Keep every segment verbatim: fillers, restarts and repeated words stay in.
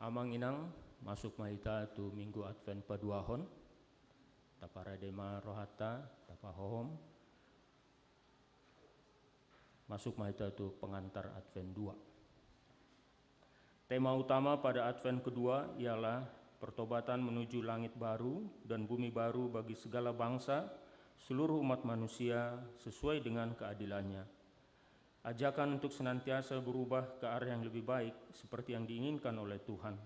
Amang inang, masuk ma hita tu Minggu Advent paduahon. Taparade ma rohanta, tapahohom. Masuk ma hita tu pengantar Advent dua. Tema utama pada Advent kedua ialah pertobatan menuju langit baru dan bumi baru bagi segala bangsa, seluruh umat manusia, sesuai dengan keadilannya. Ajakan untuk senantiasa berubah ke arah yang lebih baik, seperti yang diinginkan oleh Tuhan.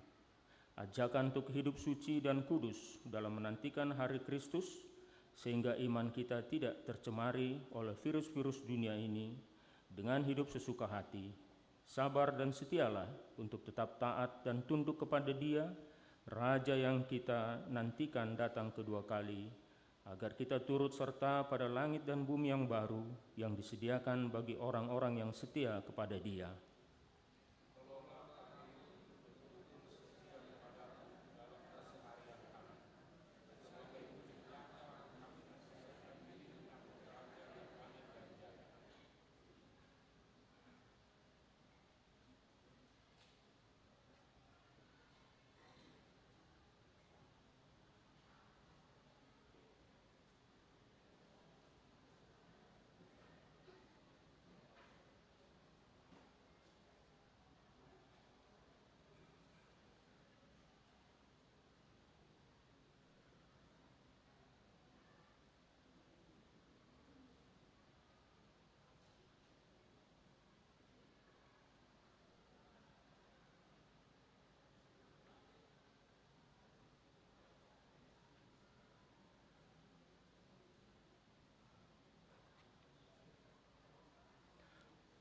Ajakan untuk hidup suci dan kudus dalam menantikan hari Kristus, sehingga iman kita tidak tercemari oleh virus-virus dunia ini. Dengan hidup sesuka hati, sabar dan setialah untuk tetap taat dan tunduk kepada Dia, Raja yang kita nantikan datang kedua kali, agar kita turut serta pada langit dan bumi yang baru yang disediakan bagi orang-orang yang setia kepada Dia.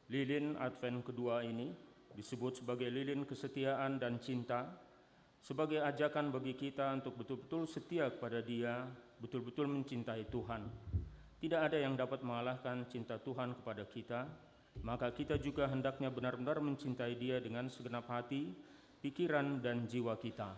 Lilin Advent kedua ini disebut sebagai lilin kesetiaan dan cinta, sebagai ajakan bagi kita untuk betul-betul setia kepada Dia, betul-betul mencintai Tuhan. Tidak ada yang dapat mengalahkan cinta Tuhan kepada kita, maka kita juga hendaknya benar-benar mencintai Dia dengan segenap hati, pikiran, dan jiwa kita.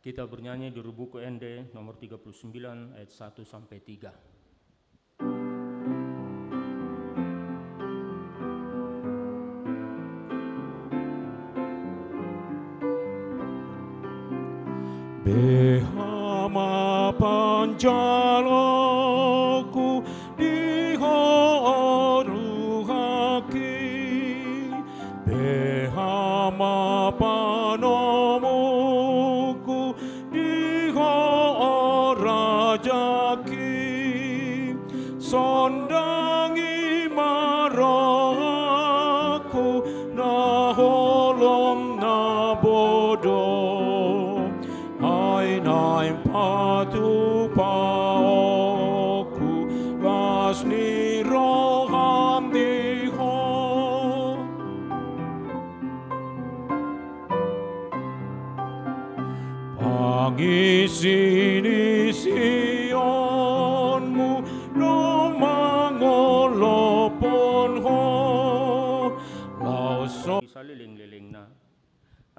Kita bernyanyi dari buku Ende nomor tiga puluh sembilan ayat satu sampai tiga. Beha ma panjaloku di Ho, o Tuhanki, beha ma panomuku di Ho, o Rajaki. Sondangi ma rohaku na holom na bodo, ai naeng patupaonku las ni roham di Ho. Pangisiisionmu do mangolophon Ho. Laos so- Saleleng-lelengna.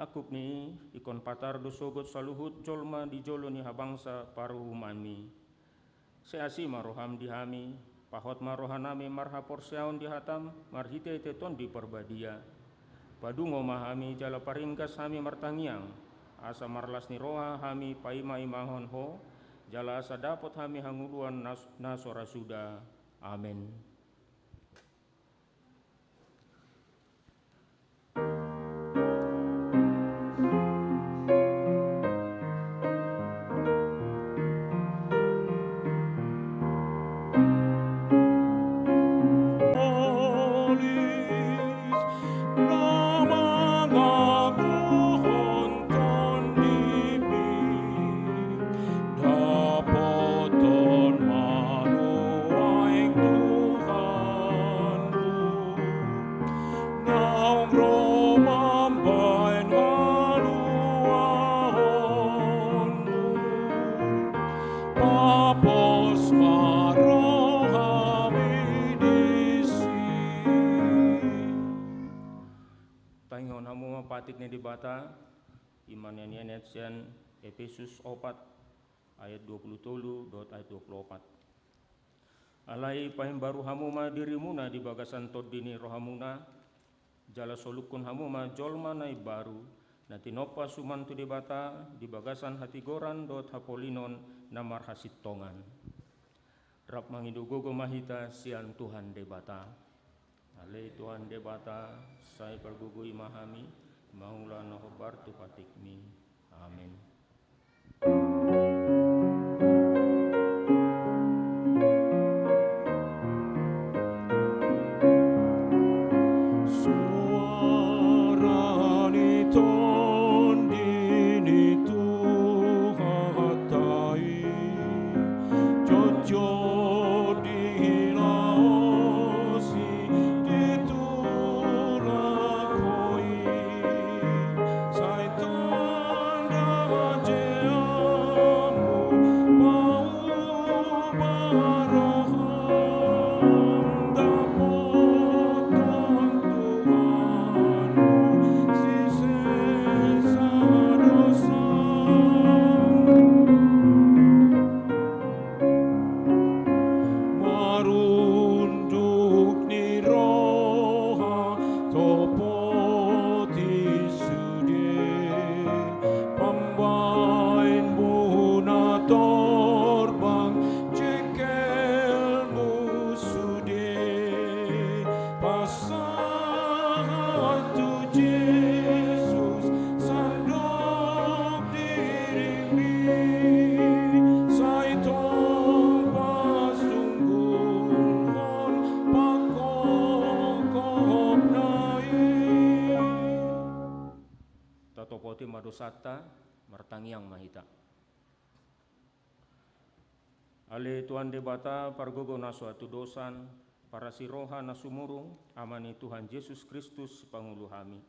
Angkup ni i, ingkon patar do sogot saluhut jolma di jolo ni habangsa paruhumanmi. Sai asi ma roham di hami, pahot ma rohanami marhaporseaon di hatam marhitehite Tondi Parbadia. Padungo ma hami jala paringgas hami martangiang, asa marlas ni roha hami paimaimahon Ho, jala asa dapot hami hangoluan na, na so ra suda. Amen. Dapothon ma nuaeng Tuhanmu, naung ro mambahen haluaonmu, papos ma rohami disi. Tangihon hamu ma patik ni Debata. Ima na nianet sian Epesus opat ayat dua pulu tolu dohot ayat dua pulu opat. Alai paimbaru hamu ma dirimuna di bagasan tondi ni rohamuna, jala solukkon hamu ma jolma na imbaru, na tinompa suman tu Debata di bagasan hatigoran dohot hapolinon na marhasintongan. Rap mangido gogo ma hita sian Tuhan Debata. Ale Tuhan Debata, sai pargogoi ma hami, mangula na hombar tu patikmi. Amen. Suara ni tondi ni Tuhanta i, jotjot dilaosi di tulak ho i, sai tanda hajeamu, pauba roham, dapothon Tuhanmu sisesa dosam. Marunduk ni roha topoti sude, pambahenmu na torbang jengkelmu sude. Pasahat tu Jesus sandok diringmi, sai tong pasunggulhon pangkopkopna i. Tatopoti ma dosanta, martangiang ma hita. Ale Tuhan Debata, pargogo na so hatudosan, parasi roha na sumurung, Ama ni Tuhan Jesus Kristus, sipangolu hami.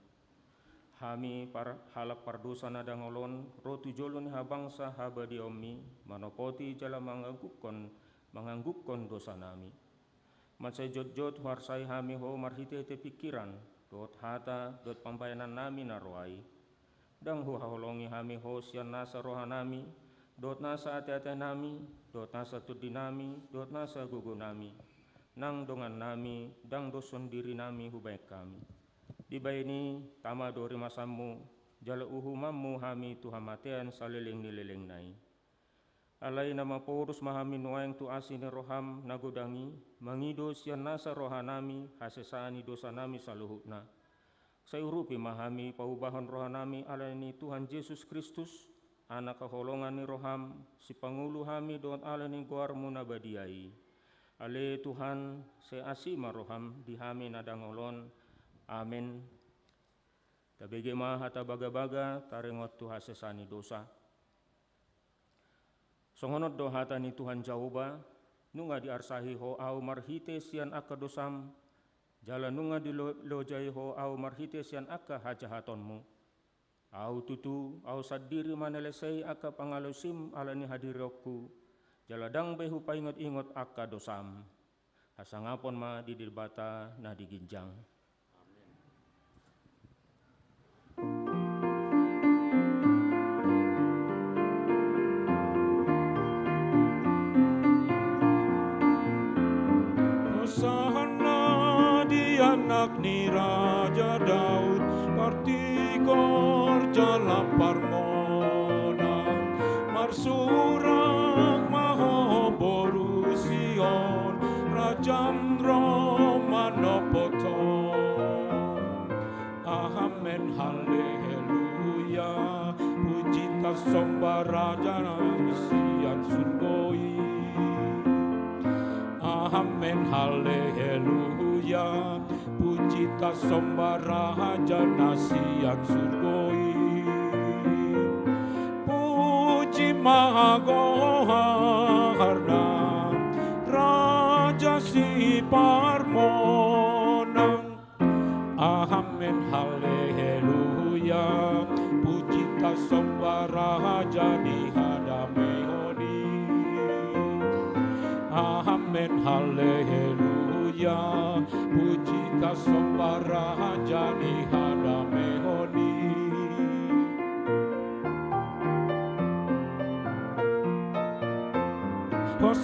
Hami par-, halak pardosa na dangol on, ro tu jolo ni habangsa habadiaonmi, manopoti jala manganggukkon, manganggukkon dosanami. Mansai jotjot huarsai hami ho marhitehite pingkiran, dohot hata, dohot pambahenannami na roa i. Ndang huhaholongi hami ho sian nasa rohanami, dohot nasa ateatenami, dohot nasa tondinami, dohot nasa gogonami, nang dongannami, ndang doshon dirinami hubahen hami. Dibahen i, tama do rimasanmu, jala uhumanmu hami tu hamatean saleleng ni lelengna i. Alai na maporus ma hami nuaeng tu asi ni roham na godang i, mangido sian nasa rohanami hasesaan ni dosanami saluhutna. Sai urupi ma hami paubahon rohanami ala ni Tuhan Jesus Kristus, Anak haholongan ni roham, sipangolu hami dohot ala ni goarmu na badia i. Ale Tuhan, sai asi ma roham di hami na dangol on. Amen. Tabege ma hata bagabaga taringot tu hasesaan ni dosa. Songon on do hata ni Tuhan Jahowa, nunga diarsahi ho ahu marhite sian angka dosam, jala nunga dilo-, dilojai ho ahu marhite sian angka hajahatonmu. Ahu tutu, ahu sandiri manelesei angka pangalaosim ala ni hadirionku, jala ndang be hupaingotingot angka dosam. Hasangapon ma di Debata na di ginjang. Hosana di Anak ni Raja Daud, partigor jala parmonang, marsurak ma ho boru Sion, Rajam ro manopot ho. Amen, haleluya, puji tasomba Raja na sian surgo i. Amen, haleluya, puji tasomba Raja na sian surgo i. Puji ma goarna, Raja siparmonang. Amen, haleluya, puji tasomba Raja ni hadameon i. Amen, haleluya, puji tasomba Raja ni hadameon i.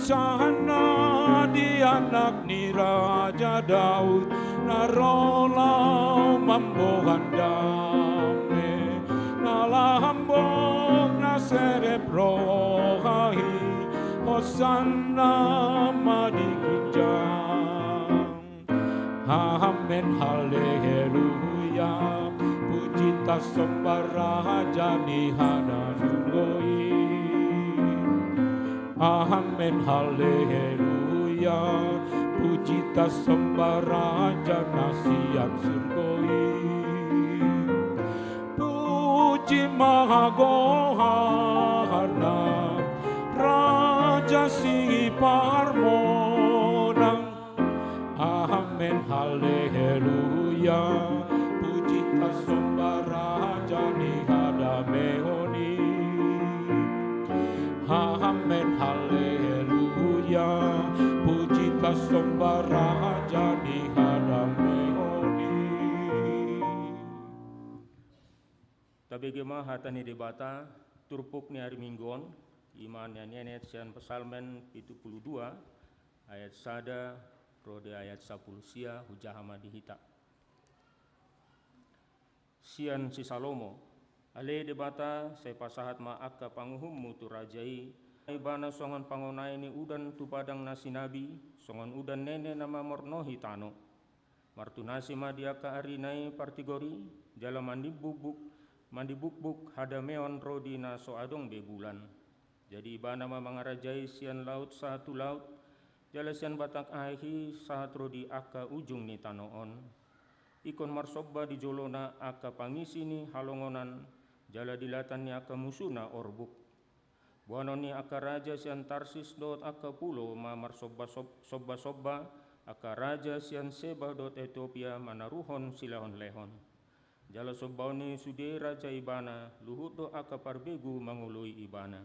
Hosana di anak ni Raja Daud, na ro laho mamboan dame, na lambok na serep roha i, hosana ma di ginjang. Amen, haleluya. Puji tasomba Raja ni hadaurgo i. Amen, haleluya. Puji tasomba Raja na sian surgo i. Puji ma goarna, Raja Siparmonang. Amen, haleluya. Puji tasomba Raja ni hadameon i. Amen, haleluya. Puji tasomba Raja ni hadameon i. Tabege ma hata ni Debata, turpuk ni ari Minggu on, i ma na nienet sian Psalmen pitu pulu dua, ayat sada ro di ayat sampulu sia, hujaha ma di hita. Sian si Salomo. Ale Debata, sai pasahat ma angka panguhummu tu raja i, ibana songon pangonai ni udan tu padang na sinabi, songon udan nene na mamornohi tano. Martunasi ma di angka arina i partigor i, jala mandimbukbuk, mandimbukbuk hadameon ro di na so adong be bulan. Jadi ibana ma mangarajai sian laut sahat tu laut, jala sian batang aek i sahat ro di angka ujung ni tano on. Ingkon marsomba di jolona angka pangisi ni halongonan, jala di latan ni angka musuna orbuk. Boanon ni angka raja sian Tarsis dohot angka pulo ma marsomba-, sob-, somba-somba, angka raja sian Seba dohot Etiopia manaruhon silehonlehon. Jala sombaon ni sude raja ibana, luhut do angka parbegu mangoloi ibana.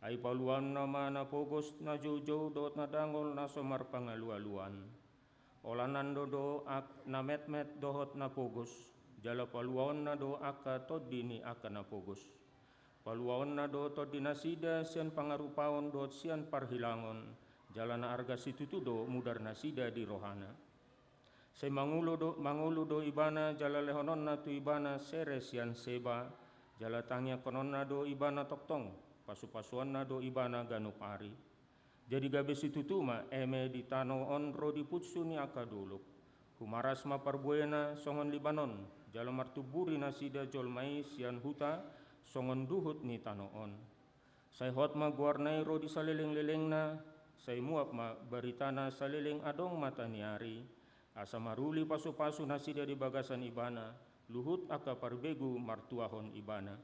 Ai paluaonna ma na pogos, na joujou dohot na dangol na so marpangalualuan. Olananna do angka na metmet dohot na pogos, jala paluaonna do angka tondi ni angka na pogos. Paluaonna do tondinasida sian pangarupaon dohot sian parhilangon, jala na arga situtu do mudarnasida di rohana. Sai mangolu do, mangolu do ibana jala lehononna tu ibana sere sian Seba, jala tangiangkononna do ibana tongtong, pasupasuonna do ibana ganup ari. Jadi gabe situtu ma eme di tano on ro di punsu ni angka dolok. Humaras ma parbuena songon Libanon, jala martumburi nasida jolma i sian huta songon duhut ni tano on. Sai hot ma goarna i ro di salelenglelengna, sai muap ma baritana saleleng adong mata ni ari, asa maruli pasupasu nasida di bagasan ibana, luhut angka parbegu martuahon ibana.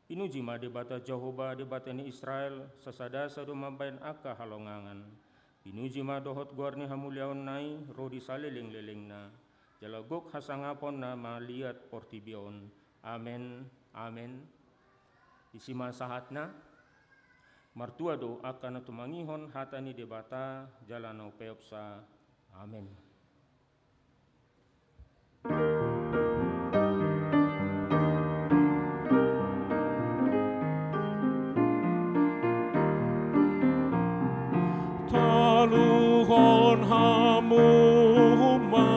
Pinuji ma Debata Jahowa, Debata ni Israel, sasada-sada do mambahen angka halongangan. Pinuji ma dohot goar ni hamuliaonna i ro di salelenglelengna, jala gok hasangaponna ma liat portibi on. Amen, amen. Disi ma sahatna. Martua do angka na tumangihon hata ni Debata jala na umpeopsa. Amen. Taluhon hamu ma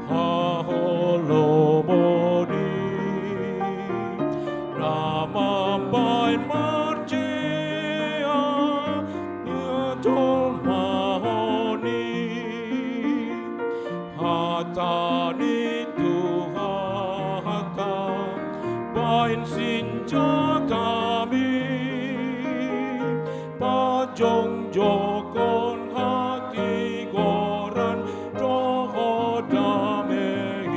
haholomon i, na mambahen marjea ia jolma on i. Hata ni Tuhanta bahen sinjatami, pajongjongkon hatigoran dohot dame i.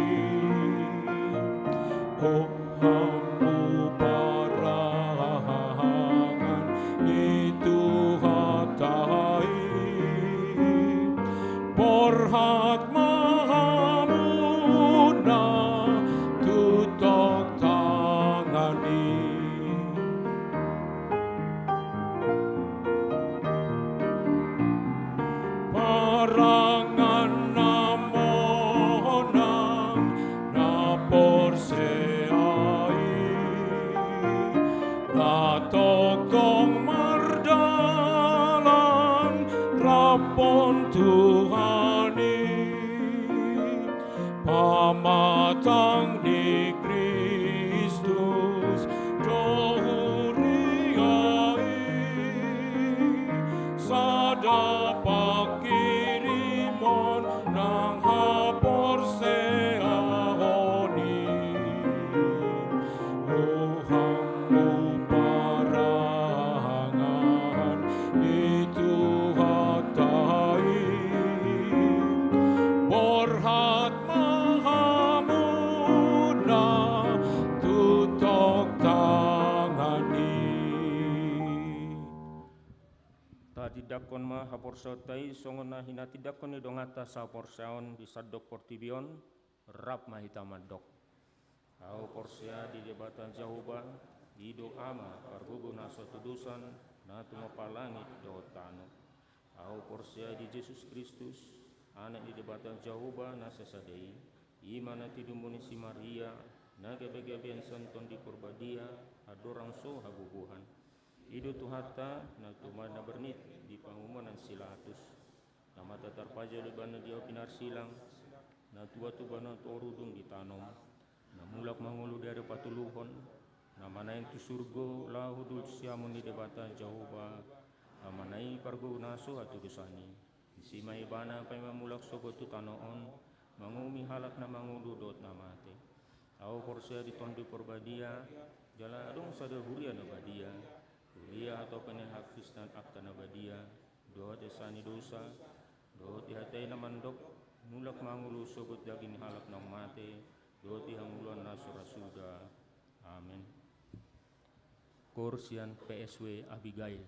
O hamu parangan ni Tuhanta i, borhat ma hamuna tu tongtongtangan i. Parangan na monang na porsea i, na tongtong mardalan Tindanghon ma haporseaonta i songon na hinatindangkon ni donganta sahaporseaon di sandok portibi on, rap ma hita mandok. Ahu porsea di Debata Jahowa, i do Ama pargogo na so hatudosan, na tumompa langit dohot tano. Ahu porsea di Jesus Kristus, Anak ni Debata Jahowa na sasada i, i ma na tinumbuan ni si Maria, na gabegabean sian Tondi Porbadia, andorang so hagogohan. I do Tuhanta, na tuman na bernit di pangomoan si Latus, na mata tarpajal Ibana di api narsilang, na tuat Ibana toru dung ditanom, na mulak mangolu di ari patoluhon, na manaek tu surgo laho duduk siamun ni Debata Jahowa, na manang pargogo na so hatudosan i. Disi ma Ibana paima mulak sogot tu tano on, manguhumi halak na mangolu dohot na mate. Ahu porsea di Tondi Porbadia, jala adong sada huria na badia, huria hatopan ni haporseaon angka na badia, dohot esa ni dosa, dohot dihatai na mandok, mulak mangolu sogot daging ni halak naung mate, dohot di hangoluan na so ra suda. Amen. Koor sian P S W Abigail.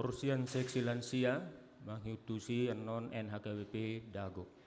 Porsian seksi lansia, mangihutusi annon N H K B P Dago.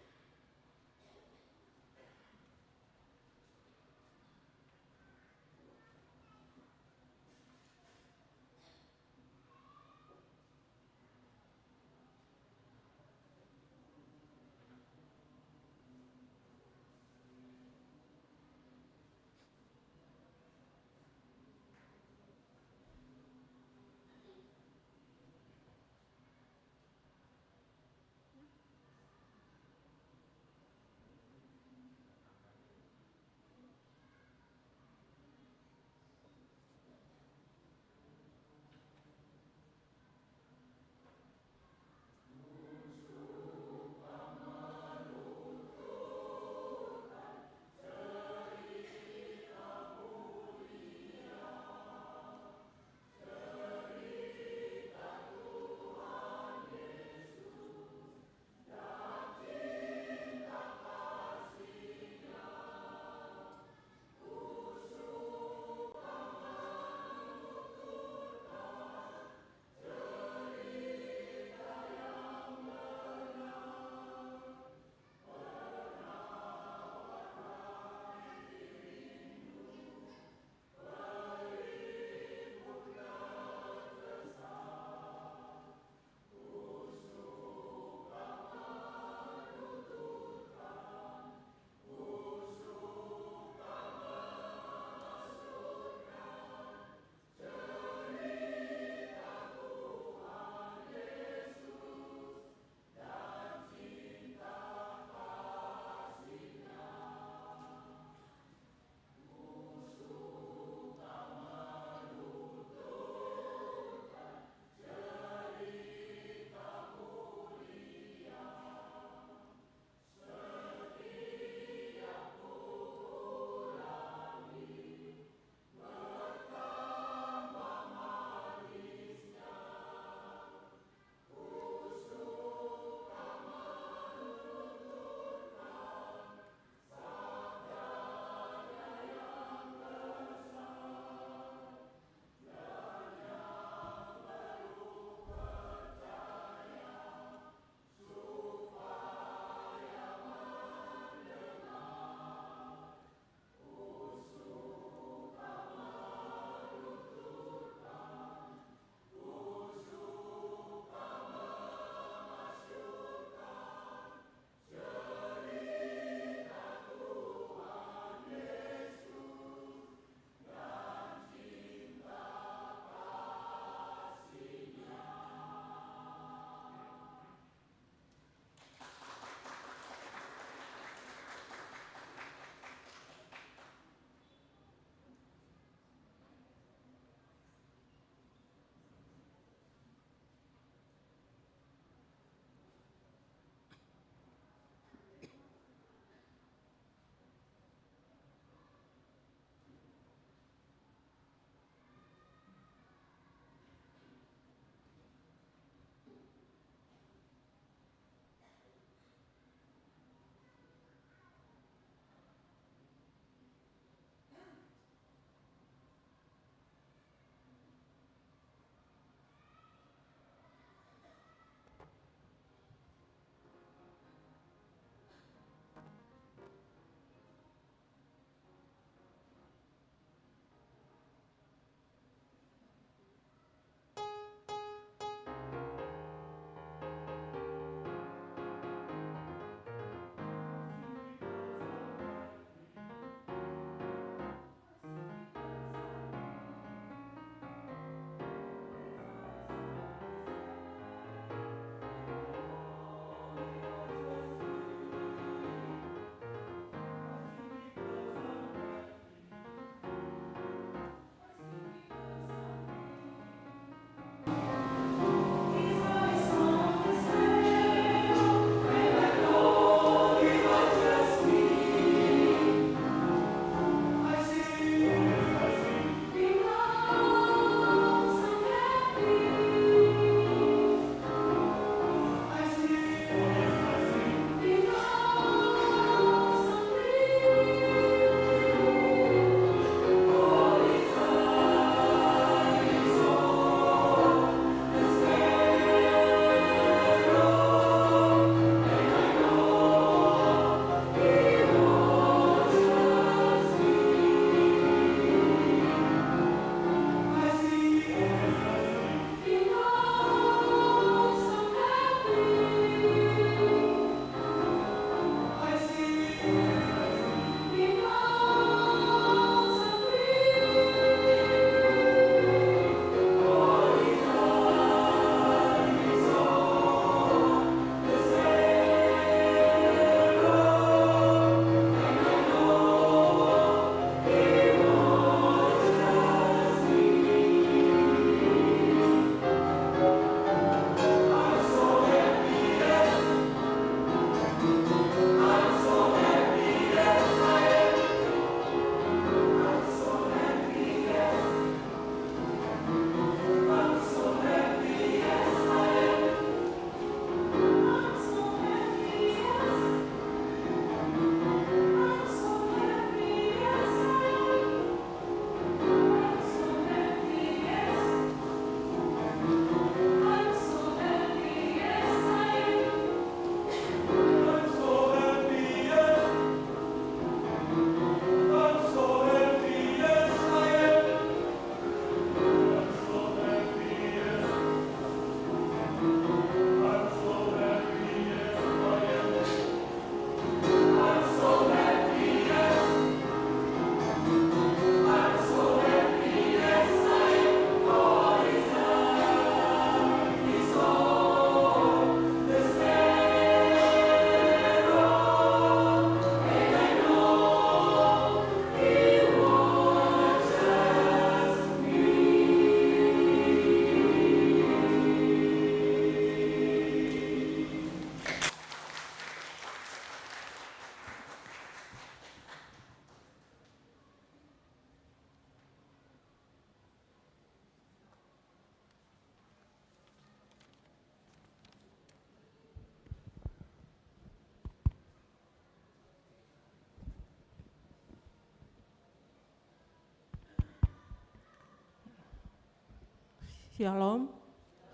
Shalom.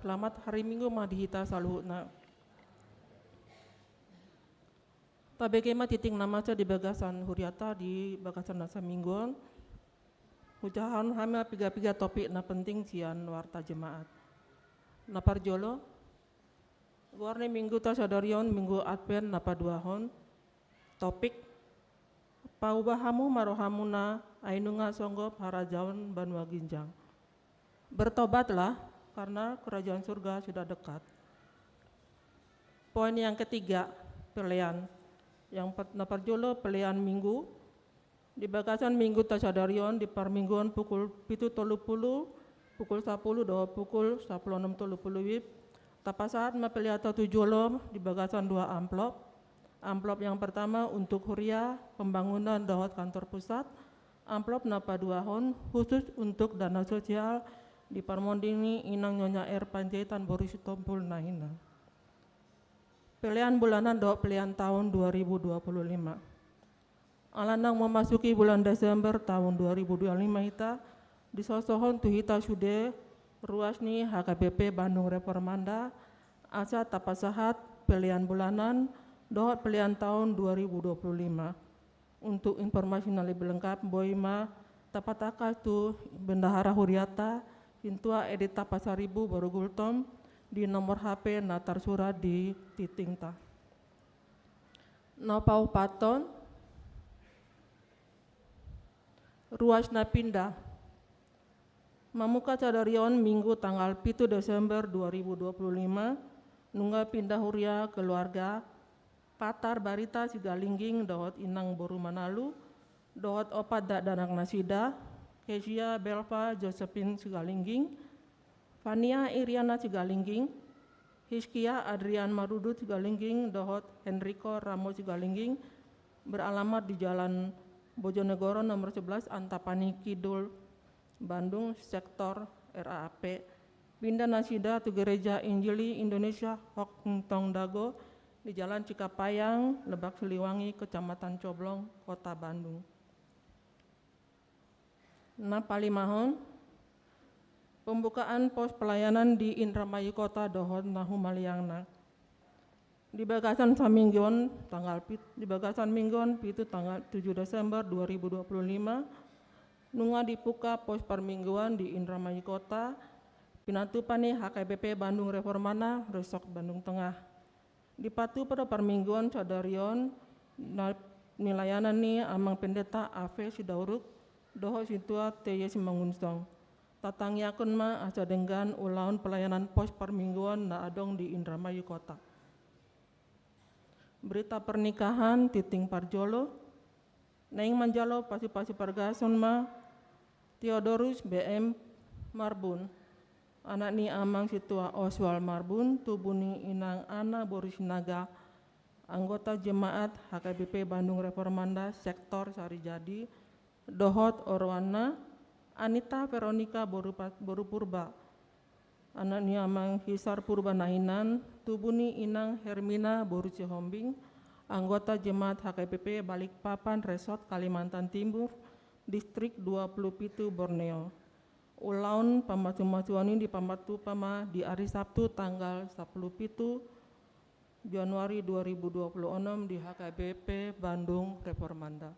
Selamat hari Minggu ma di hita saluhutna. Tabege ma titik na mansai di bagasan huriata di bagasan na saminggu on. Hujahahon hami ma piga-piga topik na penting sian warta jemaat. Na parjolo, goar ni mingguta sadari on Minggu Advent na paduahon. Topik: Paubah hamu ma rohamuna, ai nunga songgop harajaon banua ginjang. Bertobatlah, karena kerajaan surga sudah dekat. Poin yang ketiga, pelean. Yang per-, na parjolo, pelean Minggu. Di bagasan mingguta sadari on, di parmingguon pukul pitu tolu pulu, pukul sapulu dohot pukul sapulu onom tolu pulu WIB, tapasahat ma peleanta tu jolo di bagasan dua amplop. Amplop yang pertama untuk huria, pembangunan dohot kantor pusat. Amplop na paduahon khusus untuk dana sosial di parmonding ni inang Nyonya R Panjaitan boru Sitompul na hinan. Pelean bulanan dohot pelean taon dua ribu dua puluh lima. Ala naung memasuki bulan Desember taon dua ribu dua puluh lima hita, disosohon tu hita sude ruas ni H K B P Bandung Reformanda, asa tapasahat pelean bulanan dohot pelean taon dua ribu dua puluh lima. Untuk informasi na lebih lengkap, boi ma tapatangkas tu bendahara huriata, Sintua Edita Pasaribu boru Gultom, di nomor H P na tarsurat di tingtingta. Na paopathon, ruas na pinda. Mamungka sadari on Minggu tanggal pitu Desember dua ribu dua puluh lima, nunga pinda huria keluarga Patar Barita Sigalingging dohot inang boru Manalu, dohot opat dakdanak nasida, Kezia Belva Josephine Sigalingging, Fania Iriana Sigalingging, Hiskia Adrian Marudut Sigalingging dohot Henrico Ramos Sigalingging, beralamat di Jalan Bojonegoro nomor sebelas, Antapani Kidul, Bandung, sektor R A P. Pinda nasida tu Gereja Injili Indonesia Hong Tong Dago di Jalan Cikapayang, Lebak Siliwangi, Kecamatan Coblong, Kota Bandung. Na palimahon, pembukaan pos pelayanan di Indramayu Kota dohot na humaliangna. Di bagasan saminggu on tanggal pit-, di bagasan minggu on pitu tanggal tujuh Desember dua ribu dua puluh lima, nunga dibuka pos parmingguan di Indramayu Kota, pinatupa ni H K B P Bandung Reformanda, Resort Bandung Tengah. Dipatupa do parmingguon sadari on na nilayanan ni Amang Pendeta A V Sidauruk dohot Sintua T Y Simangunsong. Tatangiangkon ma asa denggan ulaon pelayanan pos parmingguon na adong di Indramayu Kota. Berita pernikahan tingting parjolo. Naeng manjalo pasupasu pargason ma Theodorus B M Marbun, anak ni Amang Sintua Oswald Marbun, tubu ni Inang Ana boru Sinaga, anggota jemaat H K B P Bandung Reformanda sektor Sarijadi, dohot oroanna Anita Veronica boru Pa-, boru Purba, anak ni Amang Hisar Purba na hinan, tubu ni Inang Hermina boru Sihombing, anggota jemaat H K B P Balikpapan Resort Kalimantan Timur, Distrik dua puluh pitu Borneo. Ulaon pamasumasuon i dipatupa ma di ari Sabtu tanggal sapuluh pitu Januari dua ribu dua puluh onom di H K B P Bandung Reformanda.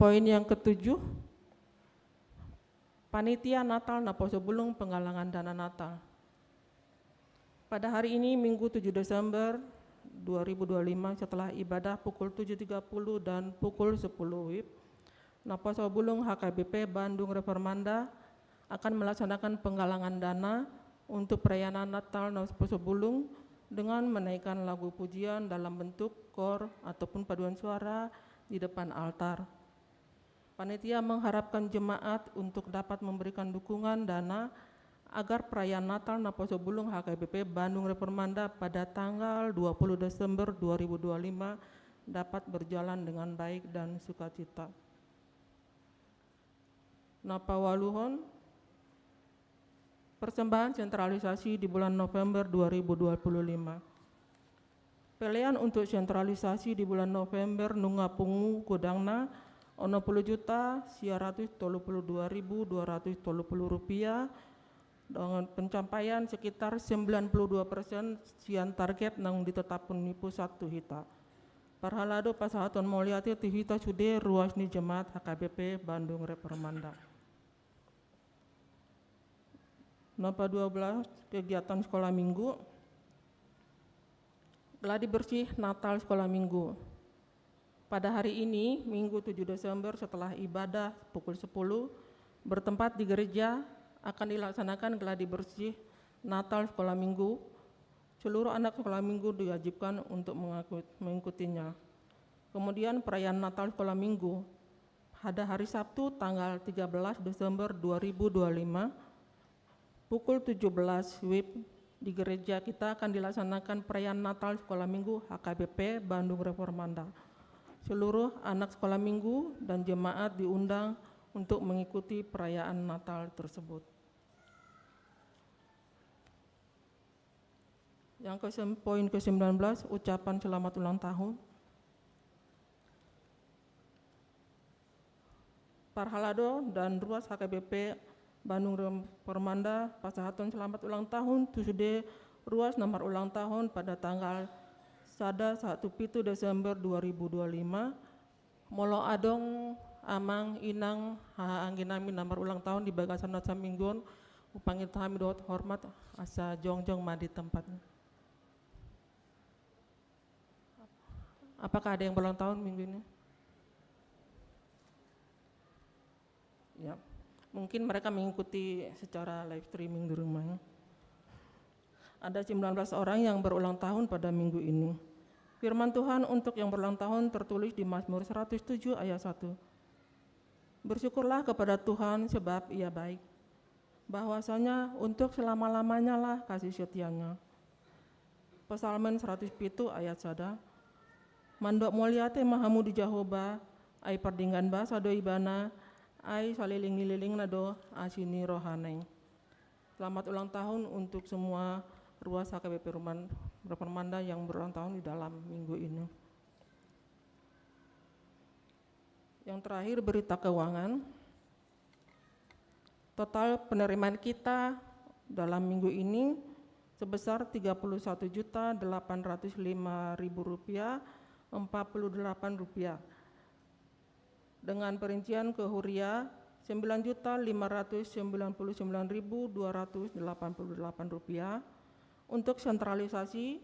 Poin yang ketujuh, Panitia Natal Naposobulung Penggalangan Dana Natal. Pada hari ini, Minggu tujuh Desember dua ribu dua puluh lima, setelah ibadah pukul tujuh tiga puluh dan pukul sepuluh WIB, Naposobulung H K B P Bandung Reformanda akan melaksanakan penggalangan dana untuk perayaan Natal Naposobulung dengan menaikkan lagu pujian dalam bentuk kor ataupun paduan suara di depan altar. Panitia mengharapkan jemaat untuk dapat memberikan dukungan dana agar perayaan Natal Naposobulung H K B P Bandung Reformanda pada tanggal dua puluh Desember dua ribu dua puluh lima dapat berjalan dengan baik dan sukacita. Na paualuhon, persembahan sentralisasi di bulan November dua ribu dua puluh lima. Pelean untuk sentralisasi di bulan November nunga pungu godangna onom pulu juta sia ratus tolu pulu dua ribu dua ratus tolu pulu rupiah, dengan pencapaian sekitar sembilan pulu dua persen sian target naung ditetaphon ni pusat tu hita. Parhalado pasahaton mauliate tu hita sude ruas ni jemaat H K B P Bandung Reformanda. Nomor dua belas, kegiatan sekolah minggu. Gladi bersih Natal sekolah minggu. Pada hari ini, Minggu tujuh Desember, setelah ibadah pukul sepuluh, bertempat di gereja, akan dilaksanakan gladi bersih Natal sekolah minggu. Seluruh anak sekolah minggu diwajibkan untuk mengaku-, mengikutinya. Kemudian perayaan Natal sekolah minggu. Pada hari Sabtu, tanggal tiga belas Desember dua ribu dua puluh lima, pukul tujuh belas W I B, di gereja kita akan dilaksanakan perayaan Natal Sekolah Minggu H K B P Bandung Reformanda. Seluruh anak sekolah minggu dan jemaat diundang untuk mengikuti perayaan Natal tersebut. Yang ke, poin kesembilan belas, ucapan selamat ulang tahun. Parhalado dan ruas H K B P Bandung Reformanda pasahaton selamat ulang tahun tu sude ruas na marulang tahun pada tanggal sada sahat tu pitu Desember dua ribu dua puluh lima. Molo adong amang, inang, haha anggi nami na marulang tahun di bagasan na saminggu on, hupangido hami dohot hormat asa jongjong ma di tempatna. Apakah ada yang berulang tahun minggu ini? Ya, mungkin mereka mengikuti secara live streaming di rumahnya. Ada sembilan belas orang yang berulang tahun pada minggu ini. Firman Tuhan untuk yang berulang tahun tertulis di Mazmur seratus tujuh ayat satu. Bersyukurlah kepada Tuhan sebab Ia baik, bahwasanya untuk selama-lamanyalah kasih setianya. Psalmen seratus pitu ayat sada. Mandok mauliate ma hamu di Jahowa, ai pardenggan basa do Ibana, ai saleleng ni lelengna do asi ni rohana i. Selamat ulang tahun untuk semua ruas H K B P Ruman-, Reformanda yang berulang tahun di dalam minggu ini. Yang terakhir, berita keuangan. Total penerimaan kita dalam minggu ini sebesar tiga puluh satu juta delapan ratus lima ribu rupiah empat puluh delapan rupiah. Dengan perincian ke huria, sembilan juta lima ratus sembilan puluh sembilan ribu dua ratus delapan puluh delapan rupiah. Untuk sentralisasi,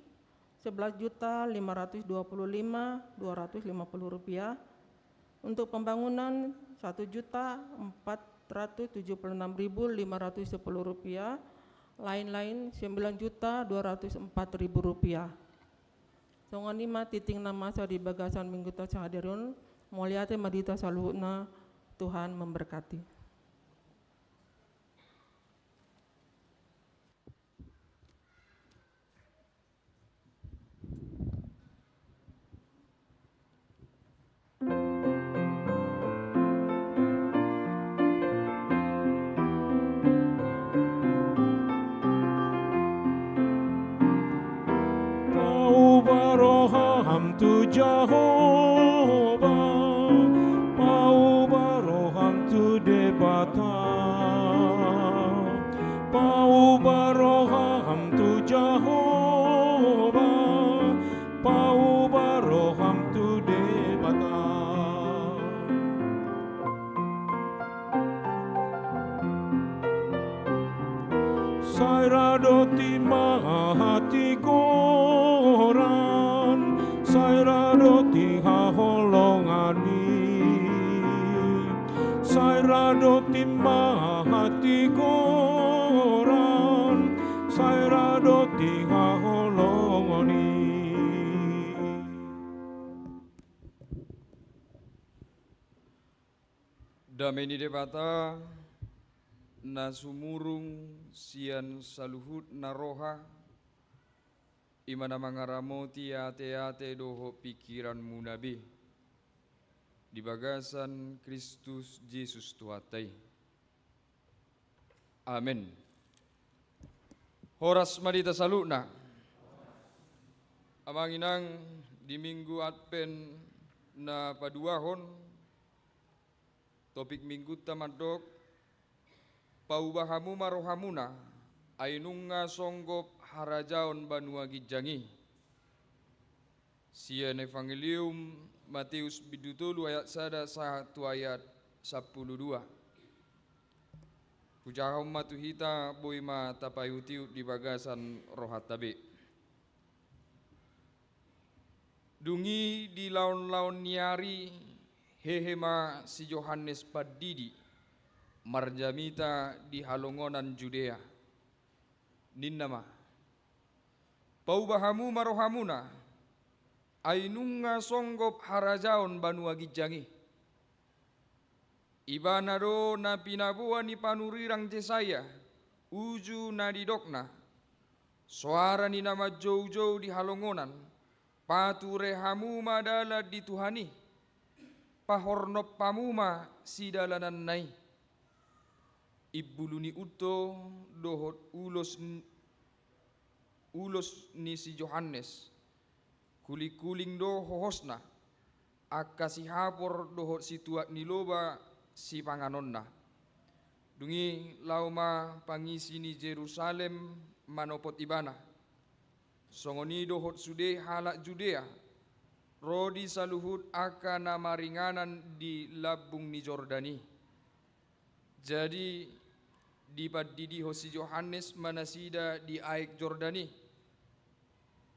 sebelas juta lima ratus dua puluh lima dua ratus lima puluh rupiah. Untuk pembangunan, satu juta empat ratus tujuh puluh enam ribu lima ratus sepuluh rupiah. Lain-lain, sembilan juta dua ratus empat ribu rupiah. Songon i ma tingting na masa di bagasan minggu ta sahadiri on. Mauliate ma di hita saluhutna. Tuhan memberkati. Pauba roham tu Jahowa, pauba roham tu Debata. Pauba roham tu Jahowa, pauba roham tu Debata. Sai ra do timma hatigoran, sai ra do tihaholongan i. Sai ra do timma hatigoran, sai ra do tihaholongan i. Dame ni Debata, na sumurung sian saluhut na roha, i ma na mangaramoti ateate dohot pingkiranmuna be, di bagasan Kristus Jesus Tuhanta i. Amen. Horas ma di hita saluhutna. Amang inang, di Minggu Advent na paduahon, Topik minggunta mandok: Pauba hamu ma rohamuna, ai nunga songgop harajaon banua ginjang i. Sian Evangelium Mateus bindu tolu ayat sada sahat tu ayat sampulu dua. Pujahon ma tu hita, boi ma tapaihutihut di bagasan rohanta be. Dung i di laonlaon ni ari, hehe ma si Johannes Pandidi marjamita di halongonan Judea. Ninna ma: Pauba hamu ma rohamuna, ai nunga songgop harajaon banua ginjang i. Ibana do na pinaboa ni panurirang Jesaya, uju na nidokna: Soara ni na manjoujou di halongonan: Pature hamu ma dalan di Tuhan i, pahornop hamu ma sidalananna i. Imbulu ni unto dohot ulos n-, ulos ni si Johannes, kulingkuling do hohosna, angka sihapor dohot situak ni loba sipanganonna. Dung i laho ma pangisi ni Jerusalem manopot ibana, songon i dohot sude halak Judea, ro di saluhut angka na maringanan di lambung ni Jordan i. Jadi dipandidihon si Johannes ma nasida di aek Jordan i,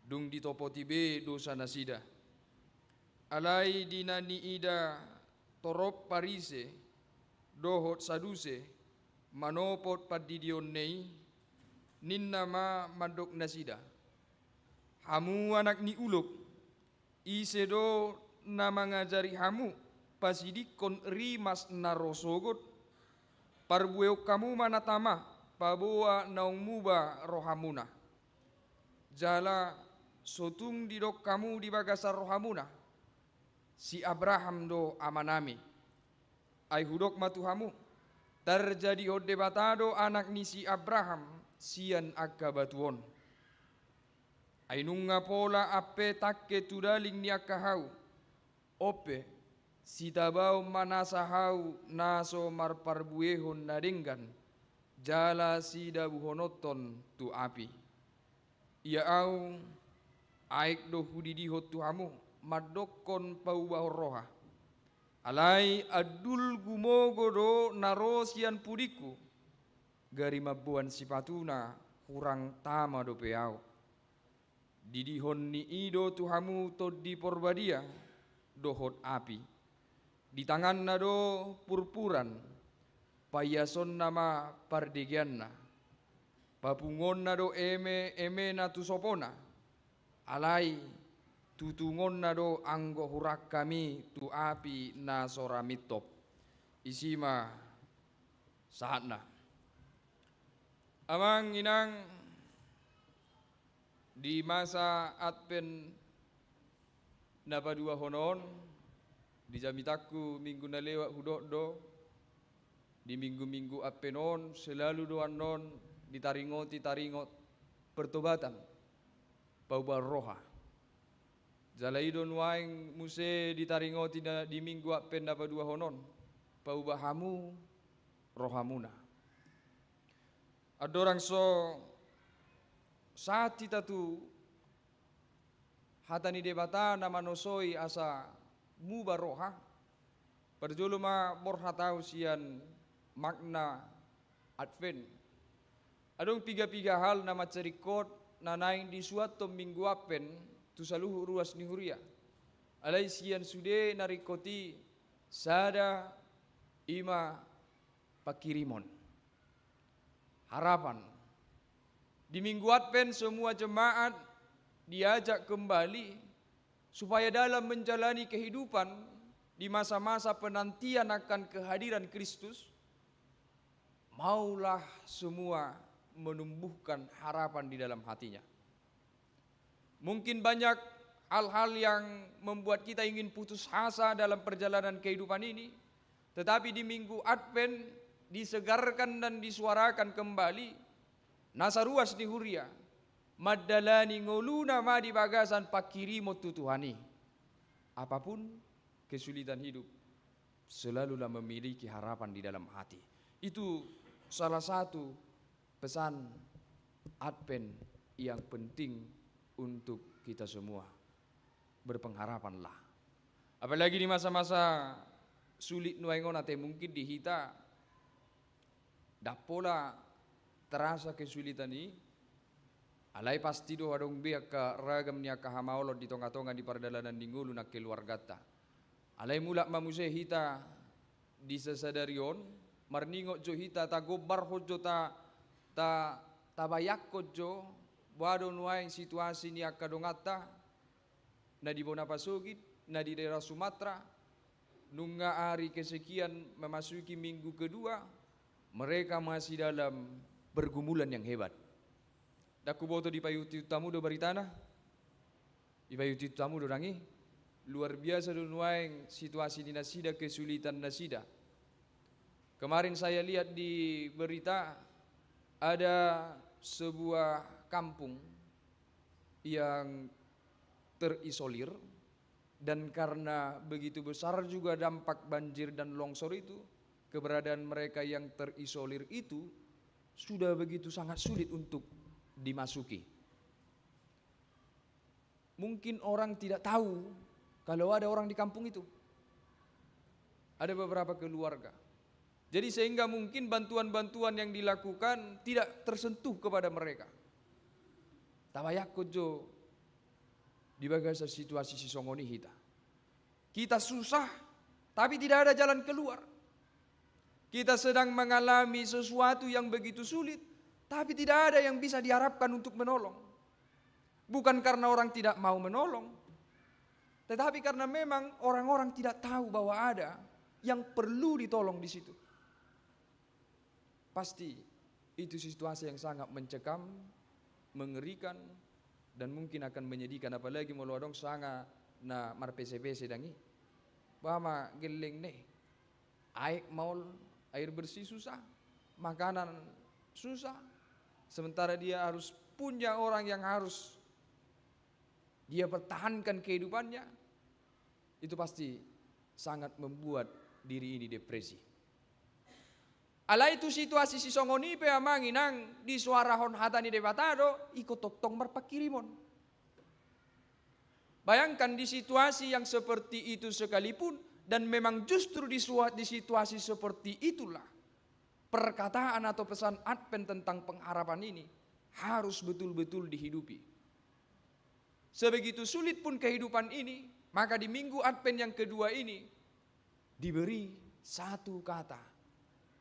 dung ditopoti be dosanasida. Alai di na niida torop Parise dohot Saduse manopot pandidionna i, ninna ma mandok nasida: Hamu anak ni ulok, ise do na mangajari hamu pasidingkon rimas na ro sogot? Parbuehon hamu ma na tama, paboa naung muba rohamuna. Jala so tung didok hamu di bagasan rohamuna: Si Abraham do amanami. Ai hudok ma tu hamu: Tarjadihon Debata do anak ni si Abraham sian angka batu on. Ai nunga pola ampe tangke tu daling ni angka hau. On pe, sitabaon ma nasa hau na so marparbuehon na denggan, jala sidabuhononton tu api. Ia ahu, aek do hudidihon tu hamu mandokkon paubahon roha. Alai andul gumogo do na ro sian pudingku, gari mamboan sipatuna hurang tama dope ahu. Didihon ni i do tu hamu Tondi Porbadia dohot api. Di tanganna do purpuran, paiasonna ma pardegeanna. Papunguonna do eme-emena tu sopona, alai tutungonna do anggo hurangkam i tu api na so ra mintop. Isi ma sahatna. Amang inang, di masa Advent na paduahon on, di jamitangku minggu na lewat hudok do, di minggu-minggu Advent on selalu do annon ditaringoti taringot pertobatan, paubahon roha. Jala i do nuaeng muse ditaringoti na, di minggu Advent na paduahon on, pauba hamu rohamuna. Andorang so sahat hita tu hata ni Debata na manosoi asa muba roha, parjolo ma borhat ahu sian makna Advent. Adong piga-piga hal na mansai ringkot na naeng disuanhon minggu Advent tu saluhut ruas ni huria. Alai sian sude na ringkot i, sada i ma pangkirimon. Harapan. Di minggu Advent semua jemaat diajak kembali supaya dalam menjalani kehidupan di masa-masa penantian akan kehadiran Kristus, maulah semua menumbuhkan harapan di dalam hatinya. Mungkin banyak hal-hal yang membuat kita ingin putus asa dalam perjalanan kehidupan ini, tetapi di minggu Advent disegarkan dan disuarakan kembali nasa ruas ni huria, mandalani ngoluna ma di bagasan pangkirimon tu Tuhan i. Apapun kesulitan hidup, selalulah memiliki harapan di dalam hati. Itu salah satu pesan Advent yang penting untuk kita semua. Berpengharapanlah. Apalagi di masa-masa sulit nuaeng on, ate, mungkin di hita ndang pola terasa kesulitan i, alai pasti do adong be angka ragam ni angka hamaolon di tonga-tonga ni pardalanan ni ngolu nang keluarganta. Alai mulak ma muse hita di sasadari on, marningot jo hita, tagombarhon jo, ta, ta, tabayangkon jo boha do nuaeng situasi ni angka donganta na di bona pasogit, na di daerah Sumatera, nunga hari kesekian memasuki minggu kedua, mereka masih dalam pergumulan yang hebat. Ndang huboto dipaihut-ihut hamu do baritana? Dipaihut-ihut hamu do dang i? Luar biasa do nuaeng situasi ni nasida, kesulitan nasida. Kemarin saya lihat di berita, ada sebuah kampung yang terisolir, dan karena begitu besar juga dampak banjir dan longsor itu, keberadaan mereka yang terisolir itu sudah begitu sangat sulit untuk dimasuki. Mungkin orang tidak tahu kalau ada orang di kampung itu. Ada beberapa keluarga. Jadi sehingga mungkin bantuan-bantuan yang dilakukan tidak tersentuh kepada mereka. Tabayangkon jo di bagasan situasi sisongon i hita. Kita susah, tapi tidak ada jalan keluar. Kita sedang mengalami sesuatu yang begitu sulit, tapi tidak ada yang bisa diharapkan untuk menolong. Bukan karena orang tidak mau menolong, tetapi karena memang orang-orang tidak tahu bahwa ada yang perlu ditolong di situ. Pasti itu situasi yang sangat mencekam, mengerikan, dan mungkin akan menyedihkan, apalagi molo adong sanga na marpese-pese dang i. Boha ma gellengna i? Aek maol, air bersih susah, makanan susah, sementara dia harus punya orang yang harus dia pertahankan kehidupannya, itu pasti sangat membuat diri ini depresi. Alai tu situasi sisongon i pe, amang inang, disuarahon hata ni Debata do ingkon tongtong marpanghirimon. Bayangkan, di situasi yang seperti itu sekalipun, dan memang justru di sua-, di situasi seperti itulah perkataan atau pesan Advent tentang pengharapan ini harus betul-betul dihidupi. Sebegitu sulit pun kehidupan ini, maka di minggu Advent yang kedua ini diberi satu kata,